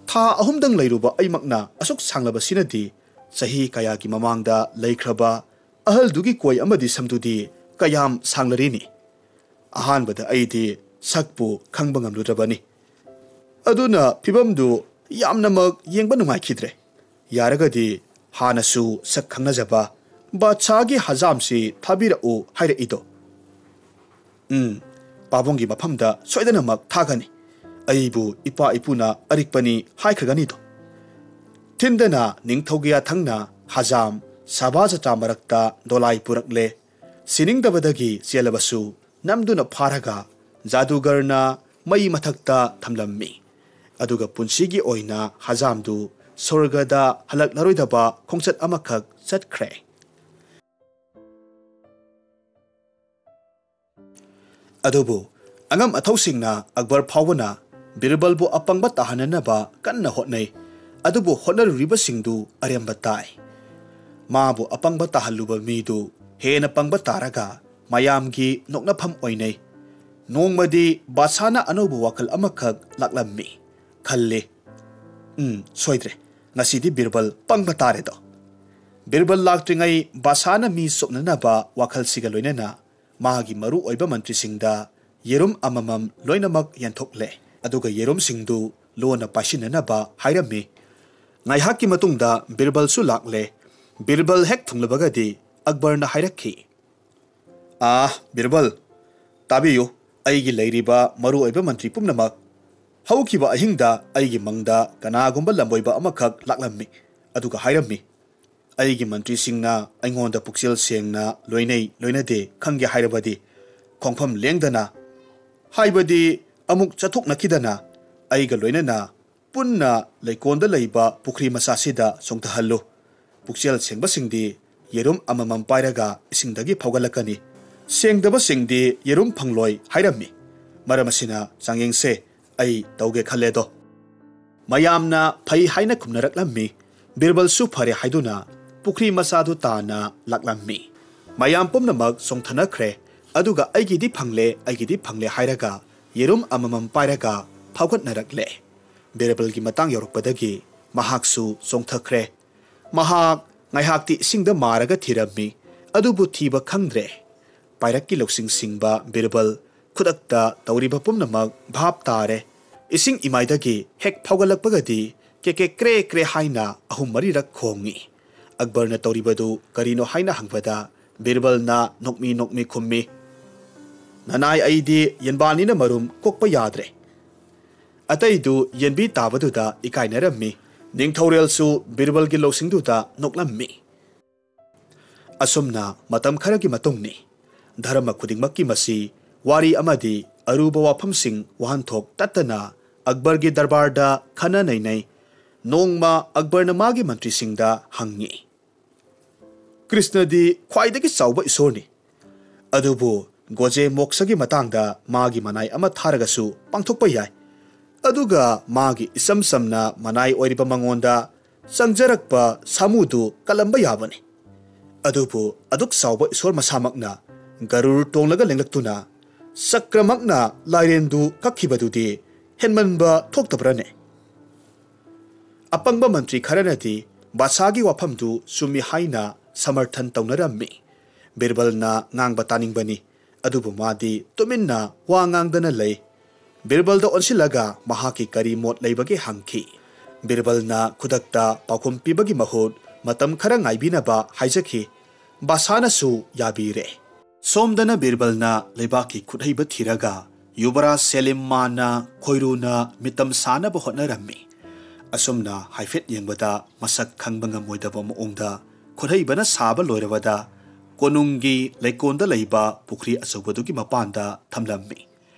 ꯊꯥ ꯑꯍꯨꯝꯗꯪ ꯂꯩꯔꯨꯕ ꯑꯩꯃꯛꯅ ꯑꯁꯨꯛ ꯁꯥꯡꯂꯕꯁꯤꯅꯗꯤ ꯆꯍꯤ ꯀꯌꯥꯒꯤ ꯃꯃꯥꯡꯗ ꯂꯩꯈ꯭ꯔꯕ ꯑꯍꯜꯗꯨꯒꯤ ꯀꯣꯏ ꯑꯃꯗꯤ ꯁꯝꯗꯨꯗꯤ ꯀꯌꯥꯝ ꯁꯥꯡꯂꯔꯤꯅꯤ?" ꯑꯍꯥꯟꯕꯗ ꯑꯩꯗꯤ ꯁꯛꯄꯨ ꯈꯪꯕ ꯉꯝꯂꯨꯗ꯭ꯔꯕꯅꯤ꯫ ꯑꯗꯨꯅ ꯐꯤꯚꯝꯗꯨ ꯌꯥꯝꯅꯃꯛ ꯌꯦꯡꯕ ꯅꯨꯡꯉꯥꯏꯈꯤꯗ꯭ꯔꯦ꯫ ꯌꯥꯔꯒꯗꯤ ꯍꯥꯟꯅꯁꯨ ꯁꯛ ꯈꯪꯅꯖꯕ ꯕꯥꯗꯁꯥꯒꯤ ꯍꯖꯥꯝꯁꯤ ꯊꯥꯕꯤꯔꯛꯎ ꯍꯥꯏꯔꯛꯏꯗꯣ? "ꯎꯝ, ꯄꯥꯕꯨꯡꯒꯤ ꯃꯐꯝꯗ ꯁꯣꯏꯗꯅꯃꯛ ꯊꯥꯒꯅꯤ꯫ ꯑꯩꯕꯨ ꯏꯄꯥ ꯏꯄꯨꯅ ꯑꯔꯤꯛꯄꯅꯤ ꯍꯥꯏꯈ꯭ꯔꯒꯅꯤꯗꯣ?" ꯊꯤꯟꯗꯅ ꯅꯤꯡꯊꯧꯒꯤ ꯌꯥꯊꯪꯅ ꯍꯖꯥꯝ ꯁꯚꯥ ꯖꯇ꯭ꯔꯥ ꯃꯔꯛꯇ ꯗꯣꯂꯥꯏ ꯄꯨꯔꯛꯂꯦ꯫ ꯁꯤꯅꯤꯡꯗꯕꯗꯒꯤ ꯆꯦꯜꯂꯕꯁꯨ ꯅꯝꯗꯨꯅ ꯐꯥꯔꯒ ꯖꯥꯗꯨꯒꯔꯅ ꯃꯩ ꯃꯊꯛꯇ ꯊꯝꯂꯝꯃꯤ꯫ ꯑꯗꯨꯒ ꯄꯨꯟꯁꯤꯒꯤ ꯑꯣꯏꯅ ꯍꯖꯥꯝꯗꯨ ꯁ꯭ꯋꯔꯒꯗ ꯍꯜꯂꯛꯂꯔꯣꯏꯗꯕ ꯈꯣꯡꯆꯠ ꯑꯃꯈꯛ ꯆꯠꯈ꯭ꯔꯦ꯫ ꯑꯗꯨꯕꯨ ꯑꯉꯝ ꯑꯊꯧꯁꯤꯡꯅ ꯑꯛꯕꯔ ꯐꯥꯎꯕꯅ ꯕꯤꯔꯕꯜꯕꯨ ꯑꯄꯪꯕ ꯇꯥꯍꯟꯅꯅꯕ ꯀꯟꯅ ꯍꯣꯠꯅꯩ꯫ ꯑꯗꯨꯕꯨ ꯍꯣꯠꯅꯔꯨꯔꯤꯕꯁꯤꯡꯗꯨ ꯑꯔꯦꯝꯕ ꯇꯥꯏ꯫ ꯃꯥꯕꯨ ꯑꯄꯪꯕ ꯇꯥꯍꯜꯂꯨꯕ ꯃꯤꯗꯨ ꯍꯦꯟꯅ ꯄꯪꯕ ꯇꯥꯔꯒ ꯃꯌꯥꯝꯒꯤ ꯅꯣꯛꯅꯐꯝ ꯑꯣꯏꯅꯩ꯫ ꯅꯣꯡꯃꯗꯤ ꯕꯥꯁꯥꯅ ꯑꯅꯧꯕ ꯋꯥꯈꯜ ꯑꯃꯈꯛ ꯂꯥꯛꯂꯝꯃꯤ꯫ ꯈꯜꯂꯤ, "ꯎꯝ, ꯁꯣꯏꯗ꯭ꯔꯦ, ꯉꯁꯤꯗꯤ ꯕꯤꯔꯕꯜ ꯄꯪꯕ ꯇꯥꯔꯦꯗꯣ"꯫ ꯕꯤꯔꯕꯜ ꯂꯥꯛꯇ꯭ꯔꯤꯉꯩ ꯕꯥꯁꯥꯅ ꯃꯤ ꯁꯣꯛꯅꯅꯕ ꯋꯥꯈꯜꯁꯤꯒ ꯂꯣꯏꯅꯅ ꯃꯥꯒꯤ ꯃꯔꯨ ꯑꯣꯏꯕ ꯃꯟꯇ꯭ꯔꯤꯁꯤꯡꯗ ꯌꯦꯔꯨꯝ ꯑꯃꯃꯝ ꯂꯣꯏꯅꯃꯛ ꯌꯦꯟꯊꯣꯛꯂꯦ꯫ ꯑꯗꯨꯒ ꯌꯦꯔꯨꯝꯁꯤꯡꯗꯨ ꯂꯣꯟꯅ ꯄꯥꯏꯁꯤꯟꯅꯅꯕ ꯍꯥꯏꯔꯝꯃꯤ꯫ ꯉꯥꯏꯍꯥꯛꯀꯤ ꯃꯇꯨꯡꯗ ꯕꯤꯔꯕꯜꯁꯨ ꯂꯥꯛꯂꯦ꯫ ꯕꯤꯔꯕꯜ ꯍꯦꯛ ꯊꯨꯡꯂꯕꯒꯗꯤ ꯑꯛꯕꯔꯅ ꯍꯥꯏꯔꯛꯈꯤ, "ꯑꯥ, ꯕꯤꯔꯕꯜ, ꯇꯥꯕꯤꯌꯨ, ꯑꯩꯒꯤ ꯂꯩꯔꯤꯕ ꯃꯔꯨ ꯑꯣꯏꯕ ꯃꯟꯇ꯭ꯔꯤ ꯄꯨꯝꯅꯃꯛ꯫ ꯍꯧꯈꯤꯕ ꯑꯍꯤꯡꯗ ꯑꯩꯒꯤ ꯃꯪꯗ ꯀꯅꯥꯒꯨꯝꯕ ꯂꯝꯕꯣꯏꯕ ꯑꯃꯈꯛ ꯂꯥꯛꯂꯝꯃꯤ, ꯑꯗꯨꯒ ꯍꯥꯏꯔꯝꯃꯤ, ꯑꯩꯒꯤ ꯃꯟꯇ꯭ꯔꯤꯁꯤꯡꯅ ꯑꯩꯉꯣꯟꯗ ꯄꯨꯛꯆꯦꯜ ꯁꯦꯡꯅ ꯂꯣꯏꯅꯩ ꯂꯣꯏꯅꯗꯦ ꯈꯪꯒꯦ ꯍꯥꯏꯔꯕꯗꯤ ꯈꯣꯡꯐꯝ ꯂꯦꯡꯗꯅ, ꯍꯥꯏꯕꯗꯤ ꯑꯃꯨꯛ ꯆꯠꯊꯣꯛꯅꯈꯤꯗꯅ, ꯑꯩꯒ ꯂꯣꯏꯅꯅ ꯄꯨꯟꯅ ꯂꯩꯀꯣꯟꯗ ꯂꯩꯕ ꯄꯨꯈ꯭ꯔꯤ ꯃꯆꯥꯁꯤꯗ ꯆꯣꯡꯊꯍꯜꯂꯨ꯫ ꯄꯨꯛꯆꯦꯜ ꯁꯦꯡꯕꯁꯤꯡꯗꯤ ꯌꯦꯔꯨꯝ ꯑꯃꯃꯝ ꯄꯥꯏꯔꯒ ꯏꯁꯤꯡꯗꯒꯤ ꯐꯥꯎꯒꯠꯂꯛꯀꯅꯤ꯫ ꯁꯦꯡꯗꯕꯁꯤꯡꯗꯤ ꯌꯦꯔꯨꯝ ꯐꯪꯂꯣꯏ" ꯍꯥꯏꯔꯝꯃꯤ꯫ ꯃꯔꯝ ꯑꯁꯤꯅ ꯆꯥꯡꯌꯦꯡꯁꯦ꯫ ꯑꯩ ꯇꯧꯒꯦ ꯈꯜꯂꯦꯗꯣ꯫ ꯃꯌꯥꯝꯅ ꯐꯩ ꯍꯥꯏꯅ ꯈꯨꯝꯅꯔꯛꯂꯝꯃꯤ꯫ ꯕꯤꯔꯕꯜꯁꯨ ꯐꯔꯦ ꯍꯥꯏꯗꯨꯅ ꯄꯨꯈ꯭ꯔꯤ ꯃꯆꯥꯗꯨ ꯇꯥꯟꯅ ꯂꯥꯛꯂꯝꯃꯤ꯫ ꯃꯌꯥꯝ ꯄꯨꯝꯅꯃꯛ ꯆꯣꯡꯊꯅꯈ꯭ꯔꯦ꯫ ꯑꯗꯨꯒ "ꯑꯩꯒꯤꯗꯤ ꯐꯪꯂꯦ, ꯑꯩꯒꯤꯗꯤ ꯐꯪꯂꯦ" ꯍꯥꯏꯔꯒ ꯌꯦꯔꯨꯝ ꯑꯃꯃꯝ ꯄꯥꯏꯔꯒ ꯐꯥꯎꯒꯠꯅꯔꯛꯂꯦ꯫ ꯕꯤꯔꯕꯜꯒꯤ ꯃꯇꯥꯡ ꯌꯧꯔꯛꯄꯗꯒꯤ ꯃꯍꯥꯛꯁꯨ ꯆꯣꯡꯊꯈ꯭ꯔꯦ꯫ ꯃꯍꯥꯛ ꯉꯥꯏꯍꯥꯛꯇꯤ ꯏꯁꯤꯡꯗ ꯃꯥꯔꯒ ꯊꯤꯔꯝꯃꯤ, ꯑꯗꯨꯕꯨ ꯊꯤꯕ ꯈꯪꯗ꯭ꯔꯦ꯫ ꯄꯥꯏꯔꯛꯀꯤ ꯂꯧꯁꯤꯡ ꯁꯤꯡꯕ ꯕꯤꯔꯕꯜ ꯈꯨꯗꯛꯇ ꯇꯧꯔꯤꯕ ꯄꯨꯝꯅꯃꯛ ꯚꯥꯞ ꯇꯥꯔꯦ꯫ ꯏꯁꯤꯡ ꯏꯃꯥꯏꯗꯒꯤ ꯍꯦꯛ ꯐꯥꯎꯒꯠꯂꯛꯄꯒꯗꯤ ꯀꯦ ꯀꯦ ꯀ꯭ꯔꯦ ꯀ꯭ꯔꯦ ꯍꯥꯏꯅ ꯑꯍꯨꯝ ꯃꯔꯤꯔꯛ ꯈꯣꯡꯏ꯫ ꯑꯛꯕꯔꯅ ꯇꯧꯔꯤꯕꯗꯨ ꯀꯔꯤꯅꯣ ꯍꯥꯏꯅ ꯍꯪꯕꯗ ꯕꯤꯔꯕꯜꯅ ꯅꯣꯛꯃꯤ ꯅꯣꯛꯃꯤ ꯈꯨꯝꯃꯤ, "ꯅꯅꯥꯏ, ꯑꯩꯗꯤ ꯌꯦꯟꯕꯥꯅꯤꯅ ꯃꯔꯨꯝ ꯀꯣꯛꯄ ꯌꯥꯗ꯭ꯔꯦ"꯫ ꯑꯇꯩꯗꯨ ꯌꯦꯟꯕꯤ ꯇꯥꯕꯗꯨꯗ ꯏꯀꯥꯏꯅꯔꯝꯃꯤ꯫ ꯅꯤꯡꯊꯧꯔꯦꯜꯁꯨ ꯕꯤꯔꯕꯜꯒꯤ ꯂꯧꯁꯤꯡꯗꯨꯗ ꯅꯣꯛꯂꯝꯃꯤ꯫ ꯑꯁꯨꯝꯅ ꯃꯇꯝ ꯈꯔꯒꯤ ꯃꯇꯨꯡꯅꯤ꯫ ꯙꯔꯃ ꯈꯨꯗꯤꯡꯃꯛꯀꯤ ꯃꯁꯤ ꯋꯥꯔꯤ ꯑꯃꯗꯤ ꯑꯔꯨꯕ ꯋꯥꯐꯝꯁꯤꯡ ꯋꯥꯍꯟꯊꯣꯛ ꯇꯠꯇꯅ ꯑꯛꯕꯔꯒꯤ ꯗꯔꯕꯥꯔꯗ ꯈꯟꯅ ꯅꯩꯅꯩ꯫ ꯅꯣꯡꯃ ꯑꯛꯕꯔꯅ ꯃꯥꯒꯤ ꯃꯟꯇ꯭ꯔꯤꯁꯤꯡꯗ ꯍꯪꯉꯤ, "ꯀ꯭ꯔꯤꯁꯅꯗꯤ ꯈ꯭ꯋꯥꯏꯗꯒꯤ ꯆꯥꯎꯕ ꯏꯁꯣꯔꯅꯤ, ꯑꯗꯨꯕꯨ ꯒꯣꯖꯦ ꯃꯣꯛꯁꯒꯤ ꯃꯇꯥꯡꯗ ꯃꯥꯒꯤ ꯃꯅꯥꯏ ꯑꯃ ꯊꯥꯔꯒꯁꯨ ꯄꯥꯡꯊꯣꯛꯄ ꯌꯥꯏ꯫ ꯑꯗꯨꯒ ꯃꯥꯒꯤ ꯏꯆꯝ ꯆꯝꯅ ꯃꯅꯥꯏ ꯑꯣꯏꯔꯤꯕ ꯃꯉꯣꯟꯗ ꯆꯪꯖꯔꯛꯄ ꯁꯥꯃꯨꯗꯨ ꯀꯜꯂꯝꯕ ꯌꯥꯕꯅꯤ꯫ ꯑꯗꯨꯕꯨ ꯑꯗꯨꯛ ꯆꯥꯎꯕ ꯏꯁꯣꯔ ꯃꯁꯥꯃꯛꯅ ꯒꯔꯨꯔ ꯇꯣꯡꯂꯒ ꯂꯦꯡꯂꯛꯇꯨꯅ ꯆꯀ꯭ꯔꯃꯛꯅ ꯂꯥꯏꯔꯦꯟꯗꯨ ꯀꯛꯈꯤꯕꯗꯨꯗꯤ ꯍꯦꯟꯃꯟꯕ ꯊꯣꯛꯇꯕ꯭ꯔꯅꯦ?" ꯑꯄꯪꯕ ꯃꯟꯇ꯭ꯔꯤ ꯈꯔꯅꯗꯤ ꯕꯥꯁꯥꯒꯤ ꯋꯥꯐꯝꯗꯨ ꯆꯨꯝꯃꯤ ꯍꯥꯏꯅ ꯁꯃꯔꯊꯟ ꯇꯧꯅꯔꯝꯃꯤ꯫ ꯕꯤꯔꯕꯜꯅ ꯉꯥꯡꯕ ꯇꯥꯅꯤꯡꯕꯅꯤ, ꯑꯗꯨꯕꯨ ꯃꯥꯗꯤ ꯇꯨꯃꯤꯟꯅ ꯋꯥ ꯉꯥꯡꯗꯅ ꯂꯩ꯫ ꯕꯤꯔꯕꯜꯗ ꯑꯣꯟꯁꯤꯜꯂꯒ ꯃꯍꯥꯛꯀꯤ ꯀꯔꯤ ꯃꯣꯠ ꯂꯩꯕꯒꯦ ꯍꯪꯈꯤ꯫ ꯕꯤꯔꯕꯜꯅ ꯈꯨꯗꯛꯇ ꯄꯥꯎꯈꯨꯝ ꯄꯤꯕꯒꯤ ꯃꯍꯨꯠ ꯃꯇꯝ ꯈꯔ ꯉꯥꯏꯕꯤꯅꯕ ꯍꯥꯏꯖꯈꯤ꯫ ꯕꯥꯁꯥꯅꯁꯨ ꯌꯥꯕꯤꯔꯦ꯫ ꯁꯣꯝꯗꯅ ꯕꯤꯔꯕꯜꯅ ꯂꯩꯕꯥꯛꯀꯤ ꯈꯨꯠꯍꯩꯕ ꯊꯤꯔꯒ ꯌꯨꯕꯔꯥꯖ ꯁꯦꯂꯤꯝ ꯃꯥꯟꯅ ꯈꯣꯏꯔꯨꯅ ꯃꯤꯇꯝ ꯁꯥꯅꯕ ꯍꯣꯠꯅꯔꯝꯃꯤ꯫ ꯑꯁꯨꯝꯅ ꯍꯥꯏꯐꯦꯠ ꯌꯦꯡꯕꯗ ꯃꯁꯛ ꯈꯪꯕ ꯉꯝꯃꯣꯏꯗꯕ ꯃꯑꯣꯡꯗ ꯈꯨꯠꯍꯩꯕꯅ ꯁꯥꯕ ꯂꯣꯏꯔꯕꯗ ꯀꯣꯅꯨꯡꯒꯤ ꯂꯩꯀꯣꯟꯗ ꯂꯩꯕ ꯄꯨꯈ꯭ꯔꯤ ꯑꯆꯧꯕꯗꯨꯒꯤ ꯃꯄꯥꯟꯗ ꯊꯝꯂꯝꯃꯤ꯫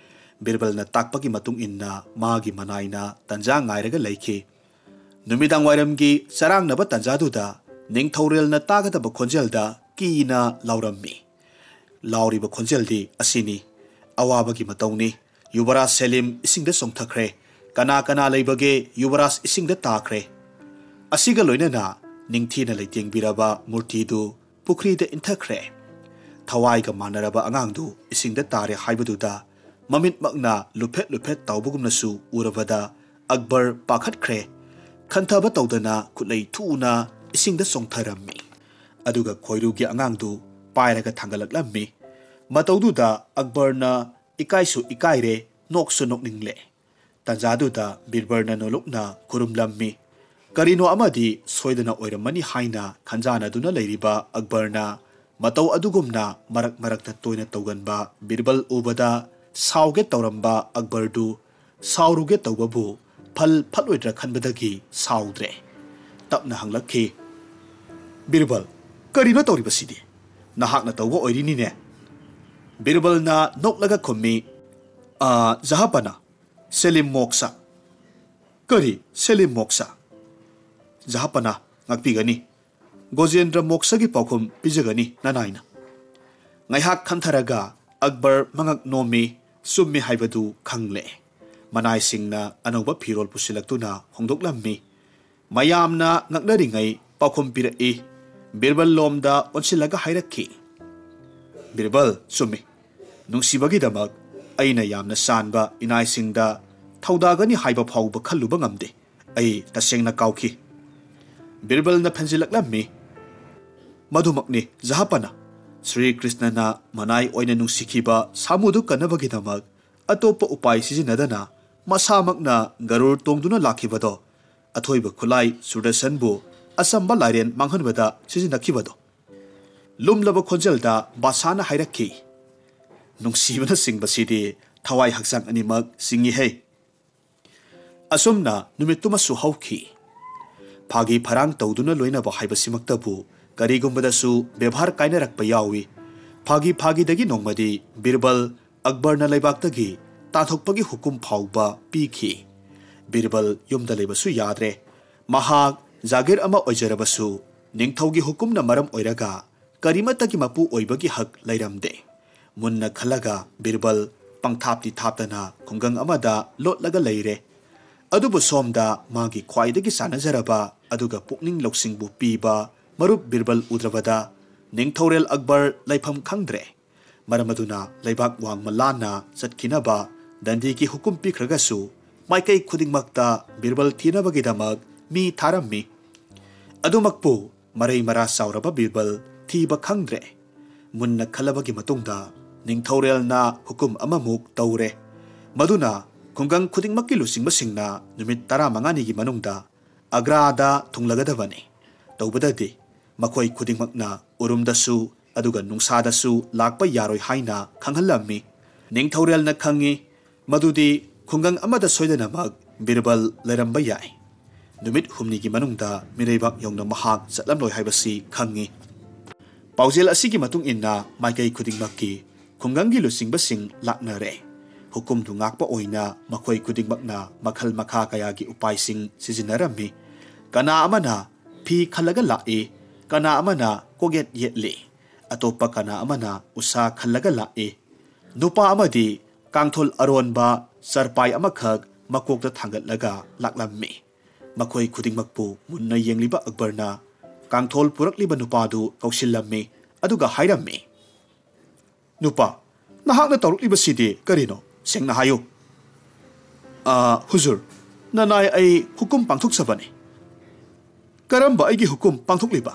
ꯕꯤꯔꯕꯜꯅ ꯇꯥꯛꯄꯒꯤ ꯃꯇꯨꯡ ꯏꯟꯅ ꯃꯥꯒꯤ ꯃꯅꯥꯏꯅ ꯇꯟꯖꯥ ꯉꯥꯏꯔꯒ ꯂꯩꯈꯤ꯫ ꯅꯨꯃꯤꯗꯥꯡ ꯋꯥꯏꯔꯝꯒꯤ ꯆꯔꯥꯡꯅꯕ ꯇꯟꯖꯥꯗꯨꯗ ꯅꯤꯡꯊꯧꯔꯦꯜꯅ ꯇꯥꯒꯗꯕ ꯈꯣꯟꯖꯦꯜꯗ ꯀꯤꯅ ꯂꯥꯎꯔꯝꯃꯤ꯫ ꯂꯥꯎꯔꯤꯕ ꯈꯣꯟꯖꯦꯜꯗꯤ ꯑꯁꯤꯅꯤ, "ꯑꯋꯥꯕꯒꯤ ꯃꯇꯧꯅꯤ꯫ ꯌꯨꯕꯔꯥꯖ ꯁꯦꯂꯤꯝ ꯏꯁꯤꯡꯗ ꯆꯣꯡꯊꯈ꯭ꯔꯦ꯫ ꯀꯅꯥ ꯀꯅꯥ ꯂꯩꯕꯒꯦ? ꯌꯨꯕꯔꯥꯖ ꯏꯁꯤꯡꯗ ꯇꯥꯈ꯭ꯔꯦ꯫" ꯑꯁꯤꯒ ꯂꯣꯏꯅꯅ ꯅꯤꯡꯊꯤꯅ ꯂꯩꯇꯦꯡꯕꯤꯔꯕ ꯃꯨꯔꯇꯤꯗꯨ ꯄꯨꯈ꯭ꯔꯤꯗ ꯏꯟꯊꯈ꯭ꯔꯦ꯫ ꯊꯋꯥꯏꯒ ꯃꯥꯟꯅꯔꯕ ꯑꯉꯥꯡꯗꯨ ꯏꯁꯤꯡꯗ ꯇꯥꯔꯦ ꯍꯥꯏꯕꯗꯨꯗ ꯃꯃꯤꯠꯃꯛꯅ ꯂꯨꯐꯦꯠ ꯂꯨꯐꯦꯠ ꯇꯥꯎꯕꯒꯨꯝꯅꯁꯨ ꯎꯔꯕꯗ ꯑꯛꯕꯔ ꯄꯥꯈꯠꯈ꯭ꯔꯦ꯫ ꯈꯟꯊꯕ ꯇꯧꯗꯅ ꯈꯨꯠꯂꯩ ꯊꯨꯅ ꯏꯁꯤꯡꯗ ꯆꯣꯡꯊꯔꯝꯃꯤ꯫ ꯑꯗꯨꯒ ꯈꯣꯏꯔꯨꯒꯤ ꯑꯉꯥꯡꯗꯨ ꯄꯥꯏꯔꯒ ꯊꯥꯡꯒꯠꯂꯛꯂꯝꯃꯤ꯫ ꯃꯇꯧꯗꯨꯗ ꯑꯛꯕꯔꯅ ꯏꯀꯥꯏꯁꯨ ꯏꯀꯥꯏꯔꯦ, ꯅꯣꯛꯁꯨ ꯅꯣꯛꯅꯤꯡꯂꯦ꯫ ꯇꯟꯖꯥꯗꯨꯗ ꯕꯤꯔꯕꯜꯅ ꯅꯣꯂꯨꯛꯅ ꯈꯨꯔꯨꯝꯂꯝꯃꯤ꯫ ꯀꯔꯤꯅꯣ ꯑꯃꯗꯤ ꯁꯣꯏꯗꯅ ꯑꯣꯏꯔꯝꯃꯅꯤ ꯍꯥꯏꯅ ꯈꯟꯖꯥꯅꯗꯨꯅ ꯂꯩꯔꯤꯕ ꯑꯛꯕꯔꯅ ꯃꯇꯧ ꯑꯗꯨꯒꯨꯝꯅ ꯃꯔꯛ ꯃꯔꯛꯇ ꯇꯣꯏꯅ ꯇꯧꯒꯟꯕ ꯕꯤꯔꯕꯜ ꯎꯕꯗ ꯁꯥꯎꯒꯦ ꯇꯧꯔꯝꯕ ꯑꯛꯕꯔꯗꯨ ꯁꯥꯎꯔꯨꯒꯦ ꯇꯧꯕꯕꯨ ꯐꯜ ꯐꯠꯂꯣꯏꯗ꯭ꯔꯥ ꯈꯟꯕꯗꯒꯤ ꯁꯥꯎꯗ꯭ꯔꯦ꯫ ꯇꯞꯅ ꯍꯪꯂꯛꯈꯤ, "ꯕꯤꯔꯕꯜ, ꯀꯔꯤꯅꯣ ꯇꯧꯔꯤꯕꯁꯤꯗꯤ? ꯅꯍꯥꯛꯅ ꯇꯧꯕ ꯑꯣꯏꯔꯤꯅꯤꯅꯦ?" ꯕꯤꯔꯕꯜꯅ ꯅꯣꯛꯂꯒ ꯈꯨꯝꯃꯤ, "ꯑ, ꯖꯍꯥꯄꯅ, ꯁꯦꯂꯤꯝ ꯃꯣꯛꯁ, "ꯀꯔꯤ ꯁꯦꯂꯤꯝ ꯃꯣꯛꯁꯥ?" "ꯖꯍꯥꯄꯅꯥ ꯉꯥꯛꯄꯤꯒꯅꯤ꯫ ꯒꯣꯖꯦꯟꯗ꯭ꯔ ꯃꯣꯛꯁꯥꯒꯤ ꯄꯥꯎꯈꯨꯝ ꯄꯤꯖꯒꯅꯤ ꯅꯅꯥꯏꯅ꯫" ꯉꯥꯏꯍꯥꯛ ꯈꯟꯊꯔꯒ ꯑꯛꯕꯔ ꯃꯉꯛ ꯅꯣꯝꯃꯤ꯫ ꯆꯨꯝꯃꯤ ꯍꯥꯏꯕꯗꯨ ꯈꯪꯂꯦ꯫ ꯃꯅꯥꯏꯁꯤꯡꯅ ꯑꯅꯧꯕ ꯐꯤꯔꯣꯜ ꯄꯨꯁꯤꯜꯂꯛꯇꯨꯅ ꯍꯣꯡꯗꯣꯛꯂꯝꯃꯤ꯫ ꯃꯌꯥꯝꯅ ꯉꯛꯅꯔꯤꯉꯩ ꯄꯥꯎꯈꯨꯝ ꯄꯤꯔꯛꯏ, ꯕꯤꯔꯕꯜ ꯂꯣꯝꯗ ꯑꯣꯟꯁꯤꯜꯂꯒ ꯍꯥꯏꯔꯛꯈꯤ, "ꯕꯤꯔꯕꯜ, ꯆꯨꯝꯃꯤ꯫ ꯅꯨꯡꯁꯤꯕꯒꯤꯗꯃꯛ ꯑꯩꯅ ꯌꯥꯝꯅ ꯆꯥꯟꯕ ꯏꯅꯥꯏꯁꯤꯡꯗ ꯊꯧꯗꯥꯒꯅꯤ ꯍꯥꯏꯕ ꯐꯥꯎꯕ ꯈꯜꯂꯨꯕ ꯉꯝꯗꯦ꯫ ꯑꯩ ꯇꯁꯦꯡꯅ ꯀꯥꯎꯈꯤ꯫" ꯕꯤꯔꯕꯜꯅ ꯐꯦꯟꯖꯤꯜꯂꯛꯂꯝꯃꯤ, "ꯃꯗꯨꯃꯛꯅꯤ ꯖꯍꯥꯄꯅ꯫ ꯁ꯭ꯔꯤ ꯀ꯭ꯔꯤꯁꯅꯅ ꯃꯅꯥꯏ ꯑꯣꯏꯅ ꯅꯨꯡꯁꯤꯈꯤꯕ ꯁꯥꯃꯨꯗꯨ ꯀꯟꯅꯕꯒꯤꯗꯃꯛ ꯑꯇꯣꯞꯄ ꯎꯄꯥꯏ ꯁꯤꯖꯤꯟꯅꯗꯅ ꯃꯁꯥꯃꯛꯅ ꯒꯔꯨꯔ ꯇꯣꯡꯗꯨꯅ ꯂꯥꯛꯈꯤꯕꯗꯣ ꯑꯊꯣꯏꯕ ꯈꯨꯠꯂꯥꯏ ꯁꯨꯗꯔꯁꯟꯕꯨ ꯑꯆꯝꯕ ꯂꯥꯏꯔꯦꯟ ꯃꯥꯡꯍꯟꯕꯗ ꯁꯤꯖꯤꯟꯅꯈꯤꯕꯗꯣ꯫" ꯂꯨꯝꯂꯕ ꯈꯣꯟꯖꯦꯜꯗ ꯕꯥꯁꯥꯅ ꯍꯥꯏꯔꯛꯈꯤ, "ꯅꯨꯡꯁꯤꯕꯅ ꯆꯤꯡꯕꯁꯤꯗꯤ ꯊꯋꯥꯏ ꯍꯛꯆꯥꯡ ꯑꯅꯤꯃꯛ ꯆꯤꯡꯏꯍꯦ꯫" ꯑꯁꯨꯝꯅ ꯅꯨꯃꯤꯠꯇꯨꯃꯁꯨ ꯍꯧꯈꯤ꯫ ꯐꯥꯒꯤ ꯐꯔꯥꯡ ꯇꯧꯗꯨꯅ ꯂꯣꯏꯅꯕ ꯍꯥꯏꯕꯁꯤꯃꯛꯇꯕꯨ ꯀꯔꯤꯒꯨꯝꯕꯗꯁꯨ ꯕꯦꯕꯥꯔ ꯀꯥꯏꯅꯔꯛꯄ ꯌꯥꯎꯏ꯫ ꯐꯥꯒꯤ ꯐꯥꯒꯤꯗꯒꯤ ꯅꯣꯡꯃꯗꯤ ꯕꯤꯔꯕꯜ ꯑꯛꯕꯔꯅ ꯂꯩꯕꯥꯛꯇꯒꯤ ꯇꯥꯟꯊꯣꯛꯄꯒꯤ ꯍꯨꯀꯨꯝ ꯐꯥꯎꯕ ꯄꯤꯈꯤ꯫ ꯕꯤꯔꯕꯜ ꯌꯨꯝꯗ ꯂꯩꯕꯁꯨ ꯌꯥꯗ꯭ꯔꯦ꯫ ꯃꯍꯥꯛ ꯖꯥꯒꯤꯔ ꯑꯃ ꯑꯣꯏꯖꯔꯕꯁꯨ ꯅꯤꯡꯊꯧꯒꯤ ꯍꯨꯀꯨꯝꯅ ꯃꯔꯝ ꯑꯣꯏꯔꯒ ꯀꯔꯤꯃꯠꯇꯒꯤ ꯃꯄꯨ ꯑꯣꯏꯕꯒꯤ ꯍꯛ ꯂꯩꯔꯝꯗꯦ꯫ ꯃꯨꯟꯅ ꯈꯜꯂꯒ ꯕꯤꯔꯕꯜ ꯄꯪꯊꯥꯞꯇꯤ ꯊꯥꯞꯇꯅ ꯈꯨꯡꯒꯪ ꯑꯃꯗ ꯂꯣꯠꯂꯒ ꯂꯩꯔꯦ꯫ ꯑꯗꯨꯕꯨ ꯁꯣꯝꯗ ꯃꯥꯒꯤ ꯈ꯭ꯋꯥꯏꯗꯒꯤ ꯆꯥꯟꯅꯖꯔꯕ ꯑꯗꯨꯒ ꯄꯨꯛꯅꯤꯡ ꯂꯧꯁꯤꯡꯕꯨ ꯄꯤꯕ ꯃꯔꯨꯞ ꯕꯤꯔꯕꯜ ꯎꯗ꯭ꯔꯕꯗ ꯅꯤꯡꯊꯧꯔꯦꯜ ꯑꯛꯕꯔ ꯂꯩꯐꯝ ꯈꯪꯗ꯭ꯔꯦ꯫ ꯃꯔꯝ ꯑꯗꯨꯅ ꯂꯩꯕꯥꯛ ꯋꯥꯡꯃ ꯂꯥꯟꯅ ꯆꯠꯈꯤꯅꯕ ꯗꯟꯗꯤꯒꯤ ꯍꯨꯀꯨꯝ ꯄꯤꯈ꯭ꯔꯒꯁꯨ ꯃꯥꯏꯀꯩ ꯈꯨꯗꯤꯡꯃꯛꯇ ꯕꯤꯔꯕꯜ ꯊꯤꯅꯕꯒꯤꯗꯃꯛ ꯃꯤ ꯊꯥꯔꯝꯃꯤ꯫ ꯑꯗꯨꯃꯛꯄꯨ ꯃꯔꯩ ꯃꯔꯥ ꯆꯥꯎꯔꯕ ꯕꯤꯔꯕꯜ ꯊꯤꯕ ꯈꯪꯗ꯭ꯔꯦ꯫ ꯃꯨꯟꯅ ꯈꯜꯂꯕꯒꯤ ꯃꯇꯨꯡꯗ ꯅꯤꯡꯊꯧꯔꯦꯜꯅ ꯍꯨꯀꯨꯝ ꯑꯃꯃꯨꯛ ꯇꯧꯔꯦ꯫ ꯃꯗꯨꯅ ꯈꯨꯡꯒꯪ ꯈꯨꯗꯤꯡꯃꯛꯀꯤ ꯂꯨꯆꯤꯡꯕꯁꯤꯡꯅ ꯅꯨꯃꯤꯠ ꯇꯔꯥꯃꯉꯥꯅꯤꯒꯤ ꯃꯅꯨꯡꯗ ꯑꯒ꯭ꯔꯥꯗ ꯊꯨꯡꯂꯒꯗꯕꯅꯤ꯫ ꯇꯧꯕꯗꯗꯤ ꯃꯈꯣꯏ ꯈꯨꯗꯤꯡꯃꯛꯅ ꯎꯔꯨꯝꯗꯁꯨ ꯑꯗꯨꯒ ꯅꯨꯡꯁꯥꯗꯁꯨ ꯂꯥꯛꯄ ꯌꯥꯔꯣꯏ ꯍꯥꯏꯅ ꯈꯪꯍꯜꯂꯝꯃꯤ꯫ ꯅꯤꯡꯊꯧꯔꯦꯜꯅ ꯈꯪꯉꯤ ꯃꯗꯨꯗꯤ ꯈꯨꯡꯒꯪ ꯑꯃꯗ ꯁꯣꯏꯗꯅꯃꯛ ꯕꯤꯔꯕꯜ ꯂꯩꯔꯝꯕ ꯌꯥꯏ꯫ ꯅꯨꯃꯤꯠ ꯍꯨꯝꯅꯤꯒꯤ ꯃꯅꯨꯡꯗ ꯃꯤꯔꯩꯕꯥꯛ ꯌꯧꯅ ꯃꯍꯥꯛ ꯆꯠꯂꯝꯂꯣꯏ ꯍꯥꯏꯕꯁꯤ ꯈꯪꯉꯤ꯫ ꯄꯥꯎꯖꯦꯜ ꯑꯁꯤꯒꯤ ꯃꯇꯨꯡ ꯏꯟꯅ ꯃꯥꯏꯀꯩ ꯈꯨꯗꯤꯡꯃꯛꯀꯤ ꯈꯨꯡꯒꯪꯒꯤ ꯂꯨꯆꯤꯡꯕꯁꯤꯡ ꯂꯥꯛꯅꯔꯦ꯫ ꯍꯨꯀꯨꯝꯗꯨ ꯉꯥꯛꯄ ꯑꯣꯏꯅ ꯃꯈꯣꯏ ꯈꯨꯗꯤꯡꯃꯛꯅ ꯃꯈꯜ ꯃꯈꯥ ꯀꯌꯥꯒꯤ ꯎꯄꯥꯏꯁꯤꯡ ꯁꯤꯖꯤꯟꯅꯔꯝꯃꯤ꯫ ꯀꯅꯥ ꯑꯃꯅ ꯐꯤ ꯈꯜꯂꯒ ꯂꯥꯛꯏ, ꯀꯅꯥ ꯑꯃꯅ ꯀꯣꯛꯌꯦꯠ ꯌꯦꯠꯂꯤ, ꯑꯇꯣꯞꯄ ꯀꯅꯥ ꯑꯃꯅ ꯎꯁꯥ ꯈꯜꯂꯒ ꯂꯥꯛꯏ꯫ ꯅꯨꯄꯥ ꯑꯃꯗꯤ ꯀꯥꯡꯊꯣꯜ ꯑꯔꯣꯟꯕ ꯆꯔꯄꯥꯏ ꯑꯃꯈꯛ ꯃꯀꯣꯛꯇ ꯊꯥꯡꯒꯠꯂꯒ ꯂꯥꯛꯂꯝꯃꯤ꯫ ꯃꯈꯣꯏ ꯈꯨꯗꯤꯡꯃꯛꯄꯨ ꯃꯨꯟꯅ ꯌꯦꯡꯂꯤꯕ ꯑꯛꯕꯔꯅ ꯀꯥꯡꯊꯣꯜ ꯄꯨꯔꯛꯂꯤꯕ ꯅꯨꯄꯥꯗꯨ ꯀꯧꯁꯤꯜꯂꯝꯃꯤ, ꯑꯗꯨꯒ ꯍꯥꯏꯔꯝꯃꯤ, "ꯅꯨꯄꯥ, ꯅꯍꯥꯛꯅ ꯇꯧꯔꯛꯂꯤꯕꯁꯤꯗꯤ ꯀꯔꯤꯅꯣ? ꯁꯦꯡꯅ ꯍꯥꯏꯌꯨ꯫" "ꯑ, ꯍꯨꯖꯨꯔ, ꯅꯅꯥꯏ ꯑꯩ ꯍꯨꯀꯨꯝ ꯄꯥꯡꯊꯣꯛꯆꯕꯅꯤ꯫" "ꯀꯔꯝꯕ ꯑꯩꯒꯤ ꯍꯨꯀꯨꯝ ꯄꯥꯡꯊꯣꯛꯂꯤꯕ?"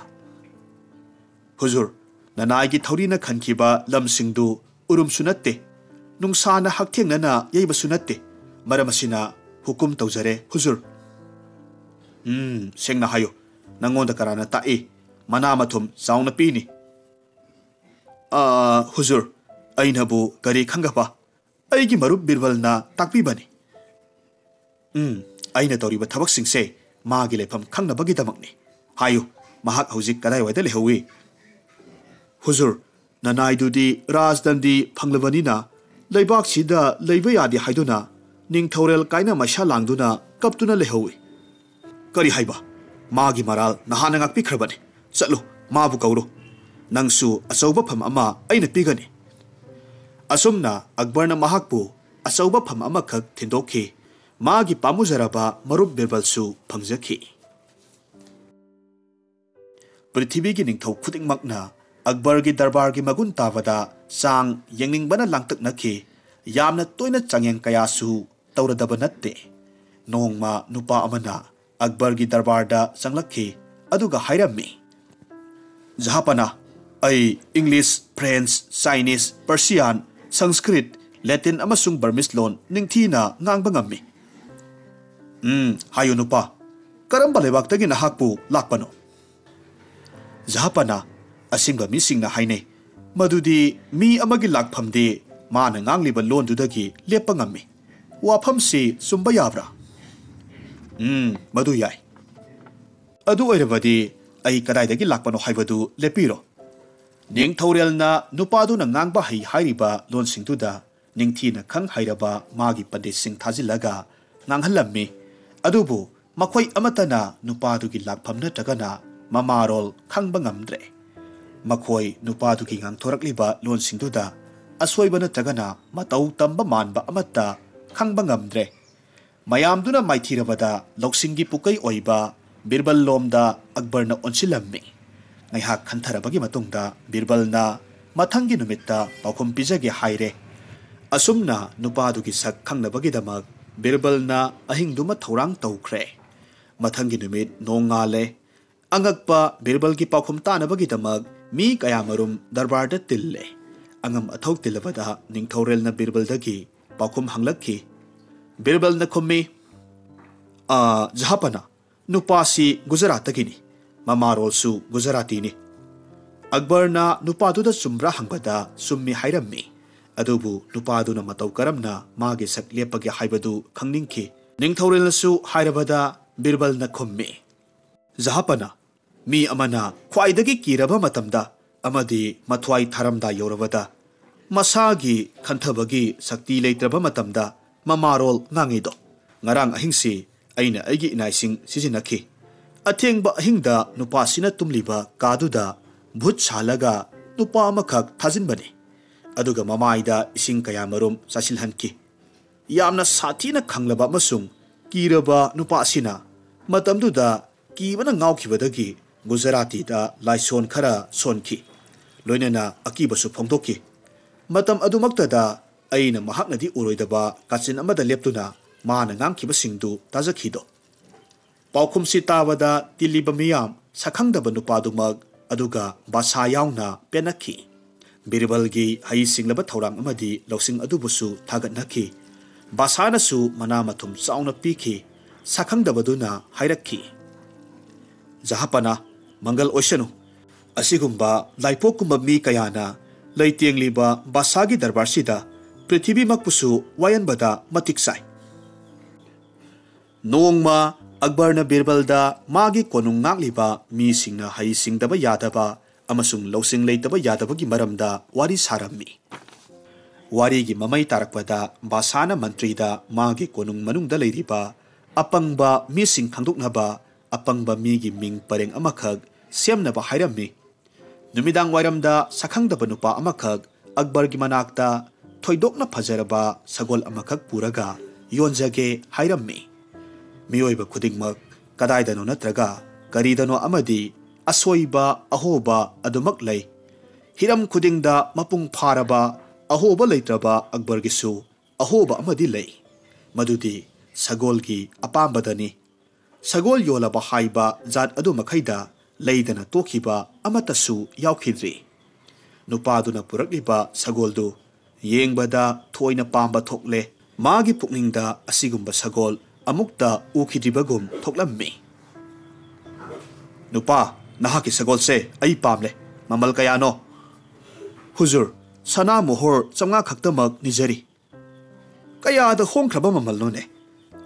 "ꯍꯨꯖꯨꯔ, ꯅꯅꯥꯏꯒꯤ ꯊꯧꯔꯤꯅ ꯈꯟꯈꯤꯕ ꯂꯝꯁꯤꯡꯗꯨ ꯎꯔꯨꯝꯁꯨ ꯅꯠꯇꯦ, ꯅꯨꯡꯁꯥꯅ ꯍꯛꯊꯦꯡꯅꯅ ꯌꯩꯕꯁꯨ ꯅꯠꯇꯦ, ꯃꯔꯝ ꯑꯁꯤꯅ ꯍꯨꯀꯨꯝ ꯇꯧꯖꯔꯦ, ꯍꯨꯖꯨꯔ꯫" "ꯎꯝ, ꯁꯦꯡꯅ ꯍꯥꯏꯌꯨ, ꯅꯪꯉꯣꯟꯗ ꯀꯅꯥꯅ ꯇꯥꯛꯏ? ꯃꯅꯥ ꯃꯊꯨꯝ ꯆꯥꯎꯅ ꯄꯤꯅꯤ꯫" "ꯑ, ꯍꯨꯖꯨꯔ, ꯑꯩꯅꯕꯨ ꯀꯔꯤ ꯈꯪꯒꯕ? ꯑꯩꯒꯤ ꯃꯔꯨꯞ ꯕꯤꯔꯕꯜꯅ ꯇꯥꯛꯄꯤꯕꯅꯤ꯫" "ꯎꯝ, ꯑꯩꯅ ꯇꯧꯔꯤꯕ ꯊꯕꯛꯁꯤꯡꯁꯦ ꯃꯥꯒꯤ ꯂꯩꯐꯝ ꯈꯪꯅꯕꯒꯤꯗꯃꯛꯅꯤ꯫ ꯍꯥꯏꯌꯨ, ꯃꯍꯥꯛ ꯍꯧꯖꯤꯛ ꯀꯗꯥꯏꯋꯥꯏꯗ ꯂꯩꯍꯧꯏ?" "ꯍꯨꯖꯨꯔ, ꯅꯅꯥꯏꯗꯨꯗꯤ ꯔꯥꯖꯗꯟꯗꯤ ꯐꯪꯂꯕꯅꯤꯅ ꯂꯩꯕꯥꯛꯁꯤꯗ ꯂꯩꯕ ꯌꯥꯗꯦ ꯍꯥꯏꯗꯨꯅ ꯅꯤꯡꯊꯧꯔꯦꯜ ꯀꯥꯏꯅ ꯃꯩꯁꯥ ꯂꯥꯡꯗꯨꯅ ꯀꯞꯇꯨꯅ ꯂꯩꯍꯧꯏ꯫" "ꯀꯔꯤ ꯍꯥꯏꯕ? ꯃꯥꯒꯤ ꯃꯔꯥꯜ ꯅꯍꯥꯟꯅ ꯉꯥꯛꯄꯤꯈ꯭ꯔꯕꯅꯤ꯫ ꯆꯠꯂꯨ, ꯃꯥꯕꯨ ꯀꯧꯔꯨ꯫ ꯅꯪꯁꯨ ꯑꯆꯧꯕ ꯐꯝ ꯑꯃ ꯑꯩꯅ ꯄꯤꯒꯅꯤ꯫" ꯑꯁꯨꯝꯅ ꯑꯛꯕꯔꯅ ꯃꯍꯥꯛꯄꯨ ꯑꯆꯧꯕ ꯐꯝ ꯑꯃꯈꯛ ꯊꯤꯟꯗꯣꯛꯈꯤ꯫ ꯃꯥꯒꯤ ꯄꯥꯝꯃꯨꯖꯔꯕ ꯃꯔꯨꯞ ꯕꯤꯔꯕꯜꯁꯨ ꯐꯪꯖꯈꯤ꯫ ꯄ꯭ꯔꯤꯊꯤꯕꯤꯒꯤ ꯅꯤꯡꯊꯧ ꯈꯨꯗꯤꯡꯃꯛꯅ ꯑꯛꯕꯔꯒꯤ ꯗꯔꯕꯥꯔꯒꯤ ꯃꯒꯨꯟ ꯇꯥꯕꯗ ꯆꯥꯡ ꯌꯦꯡꯅꯤꯡꯕꯅ ꯂꯥꯡꯇꯛꯅꯈꯤ꯫ ꯌꯥꯝꯅ ꯇꯣꯏꯅ ꯆꯥꯡꯌꯦꯡ ꯀꯌꯥꯁꯨ ꯇꯧꯔꯗꯕ ꯅꯠꯇꯦ꯫ ꯅꯣꯡꯃ ꯅꯨꯄꯥ ꯑꯃꯅ ꯑꯛꯕꯔꯒꯤ ꯗꯔꯕꯥꯔꯗ ꯆꯪꯂꯛꯈꯤ, ꯑꯗꯨꯒ ꯍꯥꯏꯔꯝꯃꯤ, "ꯖꯍꯥꯄꯅꯥ, ꯑꯩ English, French, Chinese, Persian, Sanskrit, Latin ꯑꯃꯁꯨꯡ ꯕꯔꯃꯤꯁ ꯂꯣꯟ ꯅꯤꯡꯊꯤꯅ ꯉꯥꯡꯕ ꯉꯝꯃꯤ꯫" "ꯎꯝ, ꯍꯥꯏꯌꯨ ꯅꯨꯄꯥ, ꯀꯔꯝꯕ ꯂꯩꯕꯥꯛꯇꯒꯤ ꯅꯍꯥꯛꯄꯨ ꯂꯥꯛꯄꯅꯣ?" "ꯖꯍꯥꯄꯅꯥ, ꯑꯁꯦꯡꯕ ꯃꯤꯁꯤꯡꯅ ꯍꯥꯏꯅꯩ ꯃꯗꯨꯗꯤ ꯃꯤ ꯑꯃꯒꯤ ꯂꯥꯛꯐꯝꯗꯤ ꯃꯥꯅ ꯉꯥꯡꯂꯤꯕ ꯂꯣꯟꯗꯨꯗꯒꯤ ꯂꯦꯞꯄ ꯉꯝꯃꯤ꯫ ꯋꯥꯐꯝꯁꯤ ꯆꯨꯝꯕ ꯌꯥꯕ꯭ꯔꯥ?" "ꯎꯝ, ꯃꯗꯨ ꯌꯥꯏ꯫" "ꯑꯗꯨ ꯑꯣꯏꯔꯕꯗꯤ ꯑꯩ ꯀꯗꯥꯏꯗꯒꯤ ꯂꯥꯛꯄꯅꯣ ꯍꯥꯏꯕꯗꯨ ꯂꯦꯞꯄꯤꯔꯣ꯫" ꯅꯤꯡꯊꯧꯔꯦꯜꯅ ꯅꯨꯄꯥꯗꯨꯅ ꯉꯥꯡꯕ ꯍꯩ ꯍꯥꯏꯔꯤꯕ ꯂꯣꯟꯁꯤꯡꯗꯨꯗ ꯅꯤꯡꯊꯤꯅ ꯈꯪ ꯍꯩꯔꯕ ꯃꯥꯒꯤ ꯄꯟꯗꯤꯠꯁꯤꯡ ꯊꯥꯖꯤꯜꯂꯒ ꯉꯥꯡꯍꯜꯂꯝꯃꯤ꯫ ꯑꯗꯨꯕꯨ ꯃꯈꯣꯏ ꯑꯃꯠꯇꯅ ꯅꯨꯄꯥꯗꯨꯒꯤ ꯂꯥꯛꯐꯝ ꯅꯠꯇ꯭ꯔꯒꯅ ꯃꯃꯥꯔꯣꯜ ꯈꯪꯕ ꯉꯝꯗ꯭ꯔꯦ꯫ ꯃꯈꯣꯏ ꯅꯨꯄꯥꯗꯨꯒꯤ ꯉꯥꯡꯊꯣꯔꯛꯂꯤꯕ ꯂꯣꯟꯁꯤꯡꯗꯨꯗ ꯑꯁꯣꯏꯕ ꯅꯠꯇ꯭ꯔꯒꯅ ꯃꯇꯧ ꯇꯝꯕ ꯃꯥꯟꯕ ꯑꯃꯠꯇ ꯈꯪꯕ ꯉꯝꯗ꯭ꯔꯦ꯫ ꯃꯌꯥꯝꯗꯨꯅ ꯃꯥꯏꯊꯤꯔꯕꯗ ꯂꯧꯁꯤꯡꯒꯤ ꯄꯨꯀꯩ ꯑꯣꯏꯕ ꯕꯤꯔꯕꯜ ꯂꯣꯝꯗ ꯑꯛꯕꯔꯅ ꯑꯣꯟꯁꯤꯜꯂꯝꯃꯤ꯫ ꯉꯥꯏꯍꯥꯛ ꯈꯟꯊꯔꯕꯒꯤ ꯃꯇꯨꯡꯗ ꯕꯤꯔꯕꯜꯅ ꯃꯊꯪꯒꯤ ꯅꯨꯃꯤꯠꯇ ꯄꯥꯎꯈꯨꯝ ꯄꯤꯖꯒꯦ ꯍꯥꯏꯔꯦ꯫ ꯑꯁꯨꯝꯅ ꯅꯨꯄꯥꯗꯨꯒꯤ ꯁꯛ ꯈꯪꯅꯕꯒꯤꯗꯃꯛ ꯕꯤꯔꯕꯜꯅ ꯑꯍꯤꯡꯗꯨꯃ ꯊꯧꯔꯥꯡ ꯇꯧꯈ꯭ꯔꯦ꯫ ꯃꯊꯪꯒꯤ ꯅꯨꯃꯤꯠ ꯅꯣꯡꯉꯥꯜꯂꯦ꯫ ꯑꯉꯛꯄ ꯕꯤꯔꯕꯜꯒꯤ ꯄꯥꯎꯈꯨꯝ ꯇꯥꯅꯕꯒꯤꯗꯃꯛ ꯃꯤ ꯀꯌꯥꯃꯔꯨꯝ ꯗꯔꯕꯥꯔꯗ ꯇꯤꯜꯂꯦ꯫ ꯑꯉꯝ ꯑꯊꯧ ꯇꯤꯜꯂꯕꯗ ꯅꯤꯡꯊꯧꯔꯦꯜꯅ ꯕꯤꯔꯕꯜꯗꯒꯤ ꯄꯥꯎꯈꯨꯝ ꯍꯪꯂꯛꯈꯤ꯫ ꯕꯤꯔꯕꯜꯅ ꯈꯨꯝꯃꯤ, "ꯑ, ꯖꯍꯥꯄꯅ, ꯅꯨꯄꯥꯁꯤ ꯒꯨꯖꯔꯥꯠꯇꯒꯤꯅꯤ꯫ ꯃꯃꯥꯔꯣꯜꯁꯨ ꯒꯨꯖꯔꯥꯇꯤꯅꯤ꯫" ꯑꯛꯕꯔꯅ ꯅꯨꯄꯥꯗꯨꯗ ꯆꯨꯝꯕ꯭ꯔꯥ ꯍꯪꯕꯗ ꯆꯨꯝꯃꯤ ꯍꯥꯏꯔꯝꯃꯤ꯫ ꯑꯗꯨꯕꯨ ꯅꯨꯄꯥꯗꯨꯅ ꯃꯇꯧ ꯀꯔꯝꯅ ꯃꯥꯒꯤ ꯁꯛ ꯂꯦꯞꯄꯒꯦ ꯍꯥꯏꯕꯗꯨ ꯈꯪꯅꯤꯡꯈꯤ꯫ ꯅꯤꯡꯊꯧꯔꯦꯜꯅꯁꯨ ꯍꯥꯏꯔꯕꯗ ꯕꯤꯔꯕꯜꯅ ꯈꯨꯝꯃꯤ, "ꯖꯍꯥꯄꯅ, ꯃꯤ ꯑꯃꯅ ꯈ꯭ꯋꯥꯏꯗꯒꯤ ꯀꯤꯔꯕ ꯃꯇꯝꯗ ꯑꯃꯗꯤ ꯃꯊ꯭ꯋꯥꯏ ꯊꯥꯔꯝꯗꯥ ꯌꯧꯔꯕꯗ, ꯃꯁꯥꯒꯤ ꯈꯟꯊꯕꯒꯤ ꯁꯛꯇꯤ ꯂꯩꯇ꯭ꯔꯕ ꯃꯇꯝꯗ ꯃꯃꯥꯔꯣꯜ ꯉꯥꯡꯉꯤꯗꯣ꯫ ꯉꯔꯥꯡ ꯑꯍꯤꯡꯁꯤ ꯑꯩꯅ ꯑꯩꯒꯤ ꯏꯅꯥꯏꯁꯤꯡ ꯁꯤꯖꯤꯟꯅꯈꯤ꯫ ꯑꯊꯦꯡꯕ ꯑꯍꯤꯡꯗ ꯅꯨꯄꯥꯁꯤꯅ ꯇꯨꯝꯂꯤꯕ ꯀꯥꯗꯨꯗ ꯚꯨꯠ ꯁꯥꯜꯂꯒ ꯅꯨꯄꯥ ꯑꯃꯈꯛ ꯊꯥꯖꯤꯟꯕꯅꯤ꯫ ꯑꯗꯨꯒ ꯃꯃꯥꯏꯗ ꯏꯁꯤꯡ ꯀꯌꯥꯃꯔꯨꯝ ꯆꯥꯏꯁꯤꯜꯍꯟꯈꯤ꯫ ꯌꯥꯝꯅ ꯁꯥꯊꯤꯅ ꯈꯪꯂꯕ ꯑꯃꯁꯨꯡ ꯀꯤꯔꯕ ꯅꯨꯄꯥ ꯑꯁꯤꯅ ꯃꯇꯝꯗꯨꯗ ꯀꯤꯕꯅ ꯉꯥꯎꯈꯤꯕꯗꯒꯤ ꯒꯨꯖꯔꯥꯇꯤꯗ ꯂꯥꯏꯁꯣꯟ ꯈꯔ ꯁꯣꯟꯈꯤ꯫ ꯂꯣꯏꯅꯅ ꯑꯀꯤꯕꯁꯨ ꯐꯣꯡꯗꯣꯛꯈꯤ꯫ ꯃꯇꯝ ꯑꯗꯨꯃꯛꯇꯗ ꯑꯩꯅ ꯃꯍꯥꯛꯅꯗꯤ ꯎꯔꯣꯏꯗꯕ ꯀꯥꯆꯤꯟ ꯑꯃꯗ ꯂꯦꯞꯇꯨꯅ ꯃꯥꯅ ꯉꯥꯡꯈꯤꯕꯁꯤꯡꯗꯨ ꯇꯥꯖꯈꯤꯗꯣ꯫" ꯄꯥꯎꯈꯨꯝꯁꯤ ꯇꯥꯕꯗ ꯇꯤꯜꯂꯤꯕ ꯃꯤꯌꯥꯝ ꯁꯛꯈꯪꯗꯕ ꯅꯨꯄꯥꯗꯨꯃꯛ ꯑꯗꯨꯒ ꯕꯥꯁꯥ ꯌꯥꯎꯅ ꯄꯦꯟꯅꯈꯤ꯫ ꯕꯤꯔꯕꯜꯒꯤ ꯍꯩꯁꯤꯡꯂꯕ ꯊꯧꯔꯥꯡ ꯑꯃꯗꯤ ꯂꯧꯁꯤꯡ ꯑꯗꯨꯕꯨꯁꯨ ꯊꯥꯒꯠꯅꯈꯤ꯫ ꯕꯥꯁꯥꯅꯁꯨ ꯃꯅꯥ ꯃꯊꯨꯝ ꯆꯥꯎꯅ ꯄꯤꯈꯤ꯫ ꯁꯛꯈꯪꯗꯕꯗꯨꯅ ꯍꯥꯏꯔꯛꯈꯤ, "ꯖꯍꯥꯄꯅꯥ, ꯃꯪꯒꯜ ꯑꯣꯏꯁꯅꯨ꯫ ꯑꯁꯤꯒꯨꯝꯕ ꯂꯥꯏꯄꯣꯛꯀꯨꯝꯕ ꯃꯤ ꯀꯌꯥꯅ ꯂꯩꯇꯦꯡꯂꯤꯕ ꯕꯥꯁꯥꯒꯤ ꯗꯔꯕꯥꯔꯁꯤꯗ ꯄ꯭ꯔꯤꯊꯤꯕꯤꯃꯛꯄꯨꯁꯨ ꯋꯥꯌꯦꯟꯕꯗ ꯃꯇꯤꯛ ꯆꯥꯏ꯫" ꯅꯣꯡꯃ ꯑꯛꯕꯔꯅ ꯕꯤꯔꯕꯜꯗ ꯃꯥꯒꯤ ꯀꯣꯅꯨꯡ ꯉꯥꯛꯂꯤꯕ ꯃꯤꯁꯤꯡꯅ ꯍꯩꯁꯤꯡꯗꯕ ꯌꯥꯗꯕ ꯑꯃꯁꯨꯡ ꯂꯧꯁꯤꯡ ꯂꯩꯇꯕ ꯌꯥꯗꯕꯒꯤ ꯃꯔꯝꯗ ꯋꯥꯔꯤ ꯁꯥꯔꯝꯃꯤ꯫ ꯋꯥꯔꯤꯒꯤ ꯃꯃꯩ ꯇꯥꯔꯛꯄꯗ ꯕꯥꯁꯥꯅ ꯃꯟꯇ꯭ꯔꯤꯗ ꯃꯥꯒꯤ ꯀꯣꯅꯨꯡ ꯃꯅꯨꯡꯗ ꯂꯩꯔꯤꯕ ꯑꯄꯪꯕ ꯃꯤꯁꯤꯡ ꯈꯪꯗꯣꯛꯅꯕ ꯑꯄꯪꯕ ꯃꯤꯒꯤ ꯃꯤꯡ ꯄꯔꯦꯡ ꯑꯃꯈꯛ ꯁꯦꯝꯅꯕ ꯍꯥꯏꯔꯝꯃꯤ꯫ ꯅꯨꯃꯤꯗꯥꯡ ꯋꯥꯏꯔꯝꯗ ꯁꯛꯈꯪꯗꯕ ꯅꯨꯄꯥ ꯑꯃꯈꯛ ꯑꯛꯕꯔꯒꯤ ꯃꯅꯥꯛꯇ ꯊꯣꯏꯗꯣꯛꯅ ꯐꯖꯔꯕ ꯁꯒꯣꯜ ꯑꯃꯈꯛ ꯄꯨꯔꯒ ꯌꯣꯟꯖꯒꯦ ꯍꯥꯏꯔꯝꯃꯤ꯫ ꯃꯤꯑꯣꯏꯕ ꯈꯨꯗꯤꯡꯃꯛ ꯀꯗꯥꯏꯗꯅꯣ ꯅꯠꯇ꯭ꯔꯒ ꯀꯔꯤꯗꯅꯣ ꯑꯃꯗꯤ ꯑꯁꯣꯏꯕ ꯑꯍꯣꯕ ꯑꯗꯨꯃꯛ ꯂꯩ꯫ ꯍꯤꯔꯝ ꯈꯨꯗꯤꯡꯗ ꯃꯄꯨꯡ ꯐꯥꯔꯕ ꯑꯍꯣꯕ ꯂꯩꯇ꯭ꯔꯕ ꯑꯛꯕꯔꯒꯤꯁꯨ ꯑꯍꯣꯕ ꯑꯃꯗꯤ ꯂꯩ꯫ ꯃꯗꯨꯗꯤ ꯁꯒꯣꯜꯒꯤ ꯑꯄꯥꯝꯕꯗꯅꯤ꯫ ꯁꯒꯣꯜ ꯌꯣꯜꯂꯕ ꯍꯥꯏꯕ ꯖꯥꯠ ꯑꯗꯨ ꯃꯈꯩꯗ ꯂꯩꯗꯅ ꯇꯣꯛꯈꯤꯕ ꯑꯃꯠꯇꯁꯨ ꯌꯥꯎꯈꯤꯗ꯭ꯔꯤ꯫ ꯅꯨꯄꯥꯗꯨꯅ ꯄꯨꯔꯛꯂꯤꯕ ꯁꯒꯣꯜꯗꯨ ꯌꯦꯡꯕꯗ ꯊꯣꯏꯅ ꯄꯥꯝꯕ ꯊꯣꯛꯂꯦ꯫ ꯃꯥꯒꯤ ꯄꯨꯛꯅꯤꯡꯗ ꯑꯁꯤꯒꯨꯝꯕ ꯁꯒꯣꯜ ꯑꯃꯨꯛꯇ ꯎꯈꯤꯗ꯭ꯔꯤꯕꯒꯨꯝ ꯊꯣꯛꯂꯝꯃꯤ꯫ "ꯅꯨꯄꯥ, ꯅꯍꯥꯛꯀꯤ ꯁꯒꯣꯜꯁꯦ ꯑꯩ ꯄꯥꯝꯂꯦ꯫ ꯃꯃꯜ ꯀꯌꯥꯅꯣ?" "ꯍꯨꯖꯨꯔ, ꯁꯅꯥ ꯃꯣꯍꯣꯔ ꯆꯥꯝꯃꯉꯥ ꯈꯛꯇꯃꯛ ꯅꯤꯖꯔꯤ꯫" "ꯀꯌꯥꯗ ꯍꯣꯡꯈ꯭ꯔꯕ ꯃꯃꯜꯅꯣꯅꯦ?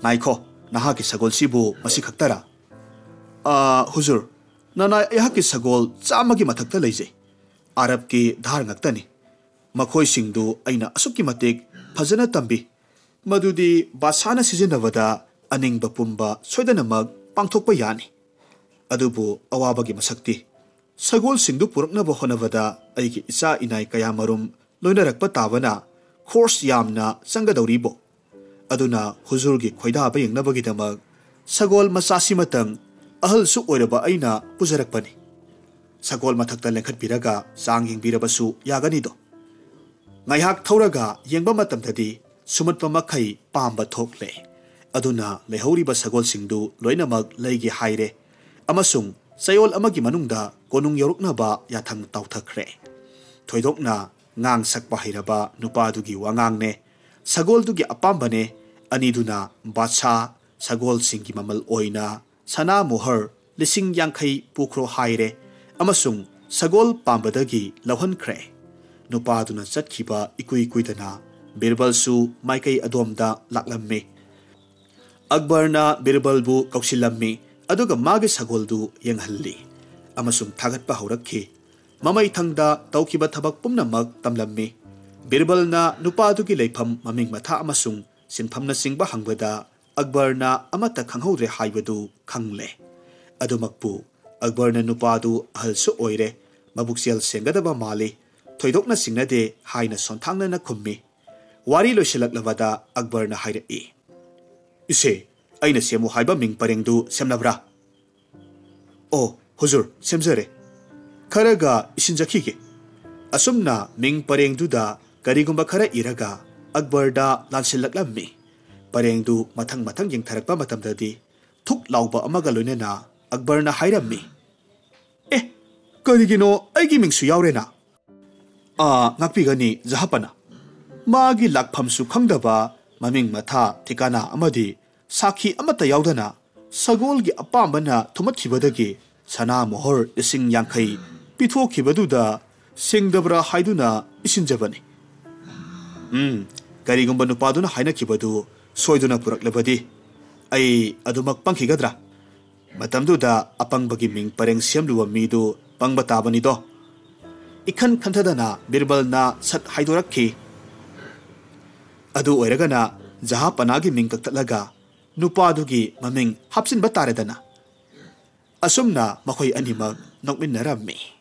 ꯉꯥꯏꯈꯣ, ꯅꯍꯥꯛꯀꯤ ꯁꯒꯣꯜꯁꯤꯕꯨ ꯃꯁꯤ ꯈꯛꯇꯔꯥ?" "ꯑꯥ, ꯍꯨꯖꯨꯔ, ꯅꯅꯥꯏ ꯑꯩꯍꯥꯛꯀꯤ ꯁꯒꯣꯜ ꯆꯥꯝꯃꯒꯤ ꯃꯊꯛꯇ ꯂꯩꯖꯩ꯫ ꯑꯔꯕꯀꯤ ꯙꯥꯔ ꯉꯥꯛꯇꯅꯤ꯫ ꯃꯈꯣꯏꯁꯤꯡꯗꯨ ꯑꯩꯅ ꯑꯁꯨꯛꯀꯤ ꯃꯇꯤꯛ ꯐꯖꯅ ꯇꯝꯕꯤ, ꯃꯗꯨꯗꯤ ꯕꯥꯁꯥꯅ ꯁꯤꯖꯤꯟꯅꯕꯗ ꯑꯅꯤꯡꯕ ꯄꯨꯝꯕ ꯁꯣꯏꯗꯅꯃꯛ ꯄꯥꯡꯊꯣꯛꯄ ꯌꯥꯅꯤ꯫ ꯑꯗꯨꯕꯨ ꯑꯋꯥꯕꯒꯤ ꯃꯁꯛꯇꯤ ꯁꯒꯣꯜꯁꯤꯡꯗꯨ ꯄꯨꯔꯛꯅꯕ ꯍꯣꯠꯅꯕꯗ ꯑꯩꯒꯤ ꯏꯆꯥ ꯏꯅꯥꯏ ꯀꯌꯥꯃꯔꯨꯝ ꯂꯣꯏꯅꯔꯛꯄ ꯇꯥꯕꯅ ꯈꯣꯔꯁ ꯌꯥꯝꯅ ꯆꯪꯒꯗꯧꯔꯤꯕꯣ꯫ ꯑꯗꯨꯅ ꯍꯨꯖꯨꯔꯒꯤ ꯈꯣꯏꯗꯥꯕ ꯌꯦꯡꯅꯕꯒꯤꯗꯃꯛ ꯁꯒꯣꯜ ꯃꯆꯥꯁꯤꯃꯇꯪ ꯑꯍꯜꯁꯨ ꯑꯣꯏꯔꯕ ꯑꯩꯅ ꯄꯨꯖꯔꯛꯄꯅꯤ꯫ ꯁꯒꯣꯜ ꯃꯊꯛꯇ ꯂꯦꯡꯈꯠꯄꯤꯔꯒ ꯆꯥꯡ ꯌꯦꯡꯕꯤꯔꯕꯁꯨ ꯌꯥꯒꯅꯤꯗꯣ꯫" ꯉꯥꯏꯍꯥꯛ ꯊꯧꯔꯒ ꯌꯦꯡꯕ ꯃꯇꯝꯗꯗꯤ ꯁꯨꯝꯍꯠꯄ ꯃꯈꯩ ꯄꯥꯝꯕ ꯊꯣꯛꯂꯦ꯫ ꯑꯗꯨꯅ ꯂꯩꯍꯧꯔꯤꯕ ꯁꯒꯣꯜꯁꯤꯡꯗꯨ ꯂꯣꯏꯅꯃꯛ ꯂꯩꯒꯦ ꯍꯥꯏꯔꯦ ꯑꯃꯁꯨꯡ ꯆꯌꯣꯜ ꯑꯃꯒꯤ ꯃꯅꯨꯡꯗ ꯀꯣꯅꯨꯡ ꯌꯧꯔꯛꯅꯕ ꯌꯥꯊꯪ ꯇꯥꯎꯊꯈ꯭ꯔꯦ꯫ ꯊꯣꯏꯗꯣꯛꯅ ꯉꯥꯡ ꯁꯛꯄ ꯍꯩꯔꯕ ꯅꯨꯄꯥꯗꯨꯒꯤ ꯋꯥꯉꯥꯡꯅꯦ, ꯁꯒꯣꯜꯗꯨꯒꯤ ꯑꯄꯥꯝꯕꯅꯦ, ꯑꯅꯤꯗꯨꯅ ꯕꯥꯗꯁꯥ ꯁꯒꯣꯜꯁꯤꯡꯒꯤ ꯃꯃꯜ ꯑꯣꯏꯅ ꯁꯅꯥ ꯃꯣꯍꯔ ꯂꯤꯁꯤꯡ ꯌꯥꯡꯈꯩ ꯄꯨꯈ꯭ꯔꯣ ꯍꯥꯏꯔꯦ ꯑꯃꯁꯨꯡ ꯁꯒꯣꯜ ꯄꯥꯝꯕꯗꯒꯤ ꯂꯧꯍꯟꯈ꯭ꯔꯦ꯫ ꯅꯨꯄꯥꯗꯨꯅ ꯆꯠꯈꯤꯕ ꯏꯀꯨꯏ ꯀꯨꯏꯗꯅ ꯕꯤꯔꯕꯜꯁꯨ ꯃꯥꯏꯀꯩ ꯑꯗꯣꯝꯗ ꯂꯥꯛꯂꯝꯃꯤ꯫ ꯑꯛꯕꯔꯅ ꯕꯤꯔꯕꯜꯕꯨ ꯀꯧꯁꯤꯜꯂꯝꯃꯤ, ꯑꯗꯨꯒ ꯃꯥꯒꯤ ꯁꯒꯣꯜꯗꯨ ꯌꯦꯡꯍꯜꯂꯤ ꯑꯃꯁꯨꯡ ꯊꯥꯒꯠꯄ ꯍꯧꯔꯛꯈꯤ꯫ ꯃꯃꯩꯊꯪꯗ ꯇꯧꯈꯤꯕ ꯊꯕꯛ ꯄꯨꯝꯅꯃꯛ ꯇꯝꯂꯝꯃꯤ꯫ ꯕꯤꯔꯕꯜꯅ ꯅꯨꯄꯥꯗꯨꯒꯤ ꯂꯩꯐꯝ, ꯃꯃꯤꯡ ꯃꯊꯥ ꯑꯃꯁꯨꯡ ꯁꯤꯟꯐꯝꯅꯆꯤꯡꯕ ꯍꯪꯕꯗ ꯑꯛꯕꯔꯅ ꯑꯃꯠꯇ ꯈꯪꯍꯧꯗ꯭ꯔꯦ ꯍꯥꯏꯕꯗꯨ ꯈꯪꯂꯦ꯫ ꯑꯗꯨꯃꯛꯄꯨ ꯑꯛꯕꯔꯅ ꯅꯨꯄꯥꯗꯨ ꯑꯍꯜꯁꯨ ꯑꯣꯏꯔꯦ, ꯃꯕꯨꯛꯆꯦꯜ ꯁꯦꯡꯒꯗꯕ ꯃꯥꯜꯂꯤ, ꯊꯣꯏꯗꯣꯛꯅ ꯆꯤꯡꯅꯗꯦ ꯍꯥꯏꯅ ꯁꯣꯟꯊꯥꯡꯅꯅ ꯈꯨꯝꯃꯤ꯫ ꯋꯥꯔꯤ ꯂꯣꯏꯁꯤꯜꯂꯛꯂꯕꯗ ꯑꯛꯕꯔꯅ ꯍꯥꯏꯔꯛꯏ, "ꯏꯆꯦ, ꯑꯩꯅ ꯁꯦꯝꯃꯨ ꯍꯥꯏꯕ ꯃꯤꯡ ꯄꯔꯦꯡꯗꯨ ꯁꯦꯝꯂꯕ꯭ꯔꯥ?" "ꯑꯣ ꯍꯨꯖꯨꯔ, ꯁꯦꯝꯖꯔꯦ꯫ ꯈꯔꯒ ꯏꯁꯤꯟꯖꯈꯤꯒꯦ꯫" ꯑꯁꯨꯝꯅ ꯃꯤꯡ ꯄꯔꯦꯡꯗꯨꯗ ꯀꯔꯤꯒꯨꯝꯕ ꯈꯔ ꯏꯔꯒ ꯑꯛꯕꯔꯗ ꯂꯥꯟꯁꯤꯜꯂꯛꯂꯝꯃꯤ꯫ ꯄꯔꯦꯡꯗꯨ ꯃꯊꯪ ꯃꯊꯪ ꯌꯦꯡꯊꯔꯛꯄ ꯃꯇꯝꯗꯗꯤ ꯊꯨꯛ ꯂꯥꯎꯕ ꯑꯃꯒ ꯂꯣꯏꯅꯅ ꯑꯛꯕꯔꯅ ꯍꯥꯏꯔꯝꯃꯤ, "ꯑꯦ, ꯀꯔꯤꯒꯤꯅꯣ ꯑꯩꯒꯤ ꯃꯤꯡꯁꯨ ꯌꯥꯎꯔꯦꯅ?" "ꯑꯥ, ꯉꯥꯛꯄꯤꯒꯅꯤ ꯖꯍꯥꯄꯅ꯫ ꯃꯥꯒꯤ ꯂꯥꯛꯐꯝꯁꯨ ꯈꯪꯗꯕ, ꯃꯃꯤꯡ ꯃꯊꯥ, ꯊꯤꯀꯥꯅꯥ ꯑꯃꯗꯤ ꯁꯥꯈꯤ ꯑꯃꯠꯇ ꯌꯥꯎꯗꯅ ꯁꯒꯣꯜꯒꯤ ꯑꯄꯥꯝꯕꯅ ꯊꯨꯝꯃꯠꯈꯤꯕꯗꯒꯤ ꯁꯅꯥ ꯃꯣꯍꯣꯔ ꯂꯤꯁꯤꯡ ꯌꯥꯡꯈꯩ ꯄꯤꯊꯣꯛꯈꯤꯕꯗꯨꯗ ꯁꯦꯡꯗꯕ꯭ꯔꯥ ꯍꯥꯏꯗꯨꯅ ꯏꯁꯤꯟꯖꯕꯅꯤ꯫" ꯎꯝ, ꯀꯔꯤꯒꯨꯝꯕ ꯅꯨꯄꯥꯗꯨꯅ ꯍꯥꯏꯅꯈꯤꯕꯗꯨ ꯁꯣꯏꯗꯨꯅ ꯄꯨꯔꯛꯂꯕꯗꯤ ꯑꯩ ꯑꯗꯨꯃꯛ ꯄꯪꯈꯤꯒꯗ꯭ꯔꯥ? ꯃꯇꯝꯗꯨꯗ ꯑꯄꯪꯕꯒꯤ ꯃꯤꯡ ꯄꯔꯦꯡ ꯁꯦꯝꯂꯨꯕ ꯃꯤꯗꯨ ꯄꯪꯕ ꯇꯥꯕꯅꯤꯗꯣ꯫ ꯏꯈꯟ ꯈꯟꯊꯗꯅ ꯕꯤꯔꯕꯜꯅ ꯁꯠ ꯍꯥꯏꯗꯣꯔꯛꯈꯤ, "ꯑꯗꯨ ꯑꯣꯏꯔꯒꯅ ꯖꯍꯥꯄꯅꯥꯒꯤ ꯃꯤꯡ ꯀꯛꯊꯠꯂꯒ ꯅꯨꯄꯥꯗꯨꯒꯤ ꯃꯃꯤꯡ ꯍꯥꯞꯆꯤꯟꯕ ꯇꯥꯔꯦꯗꯅ꯫" ꯑꯁꯨꯝꯅ ꯃꯈꯣꯏ ꯑꯅꯤꯃꯛ ꯅꯣꯛꯃꯤꯟꯅꯔꯝꯃꯤ꯫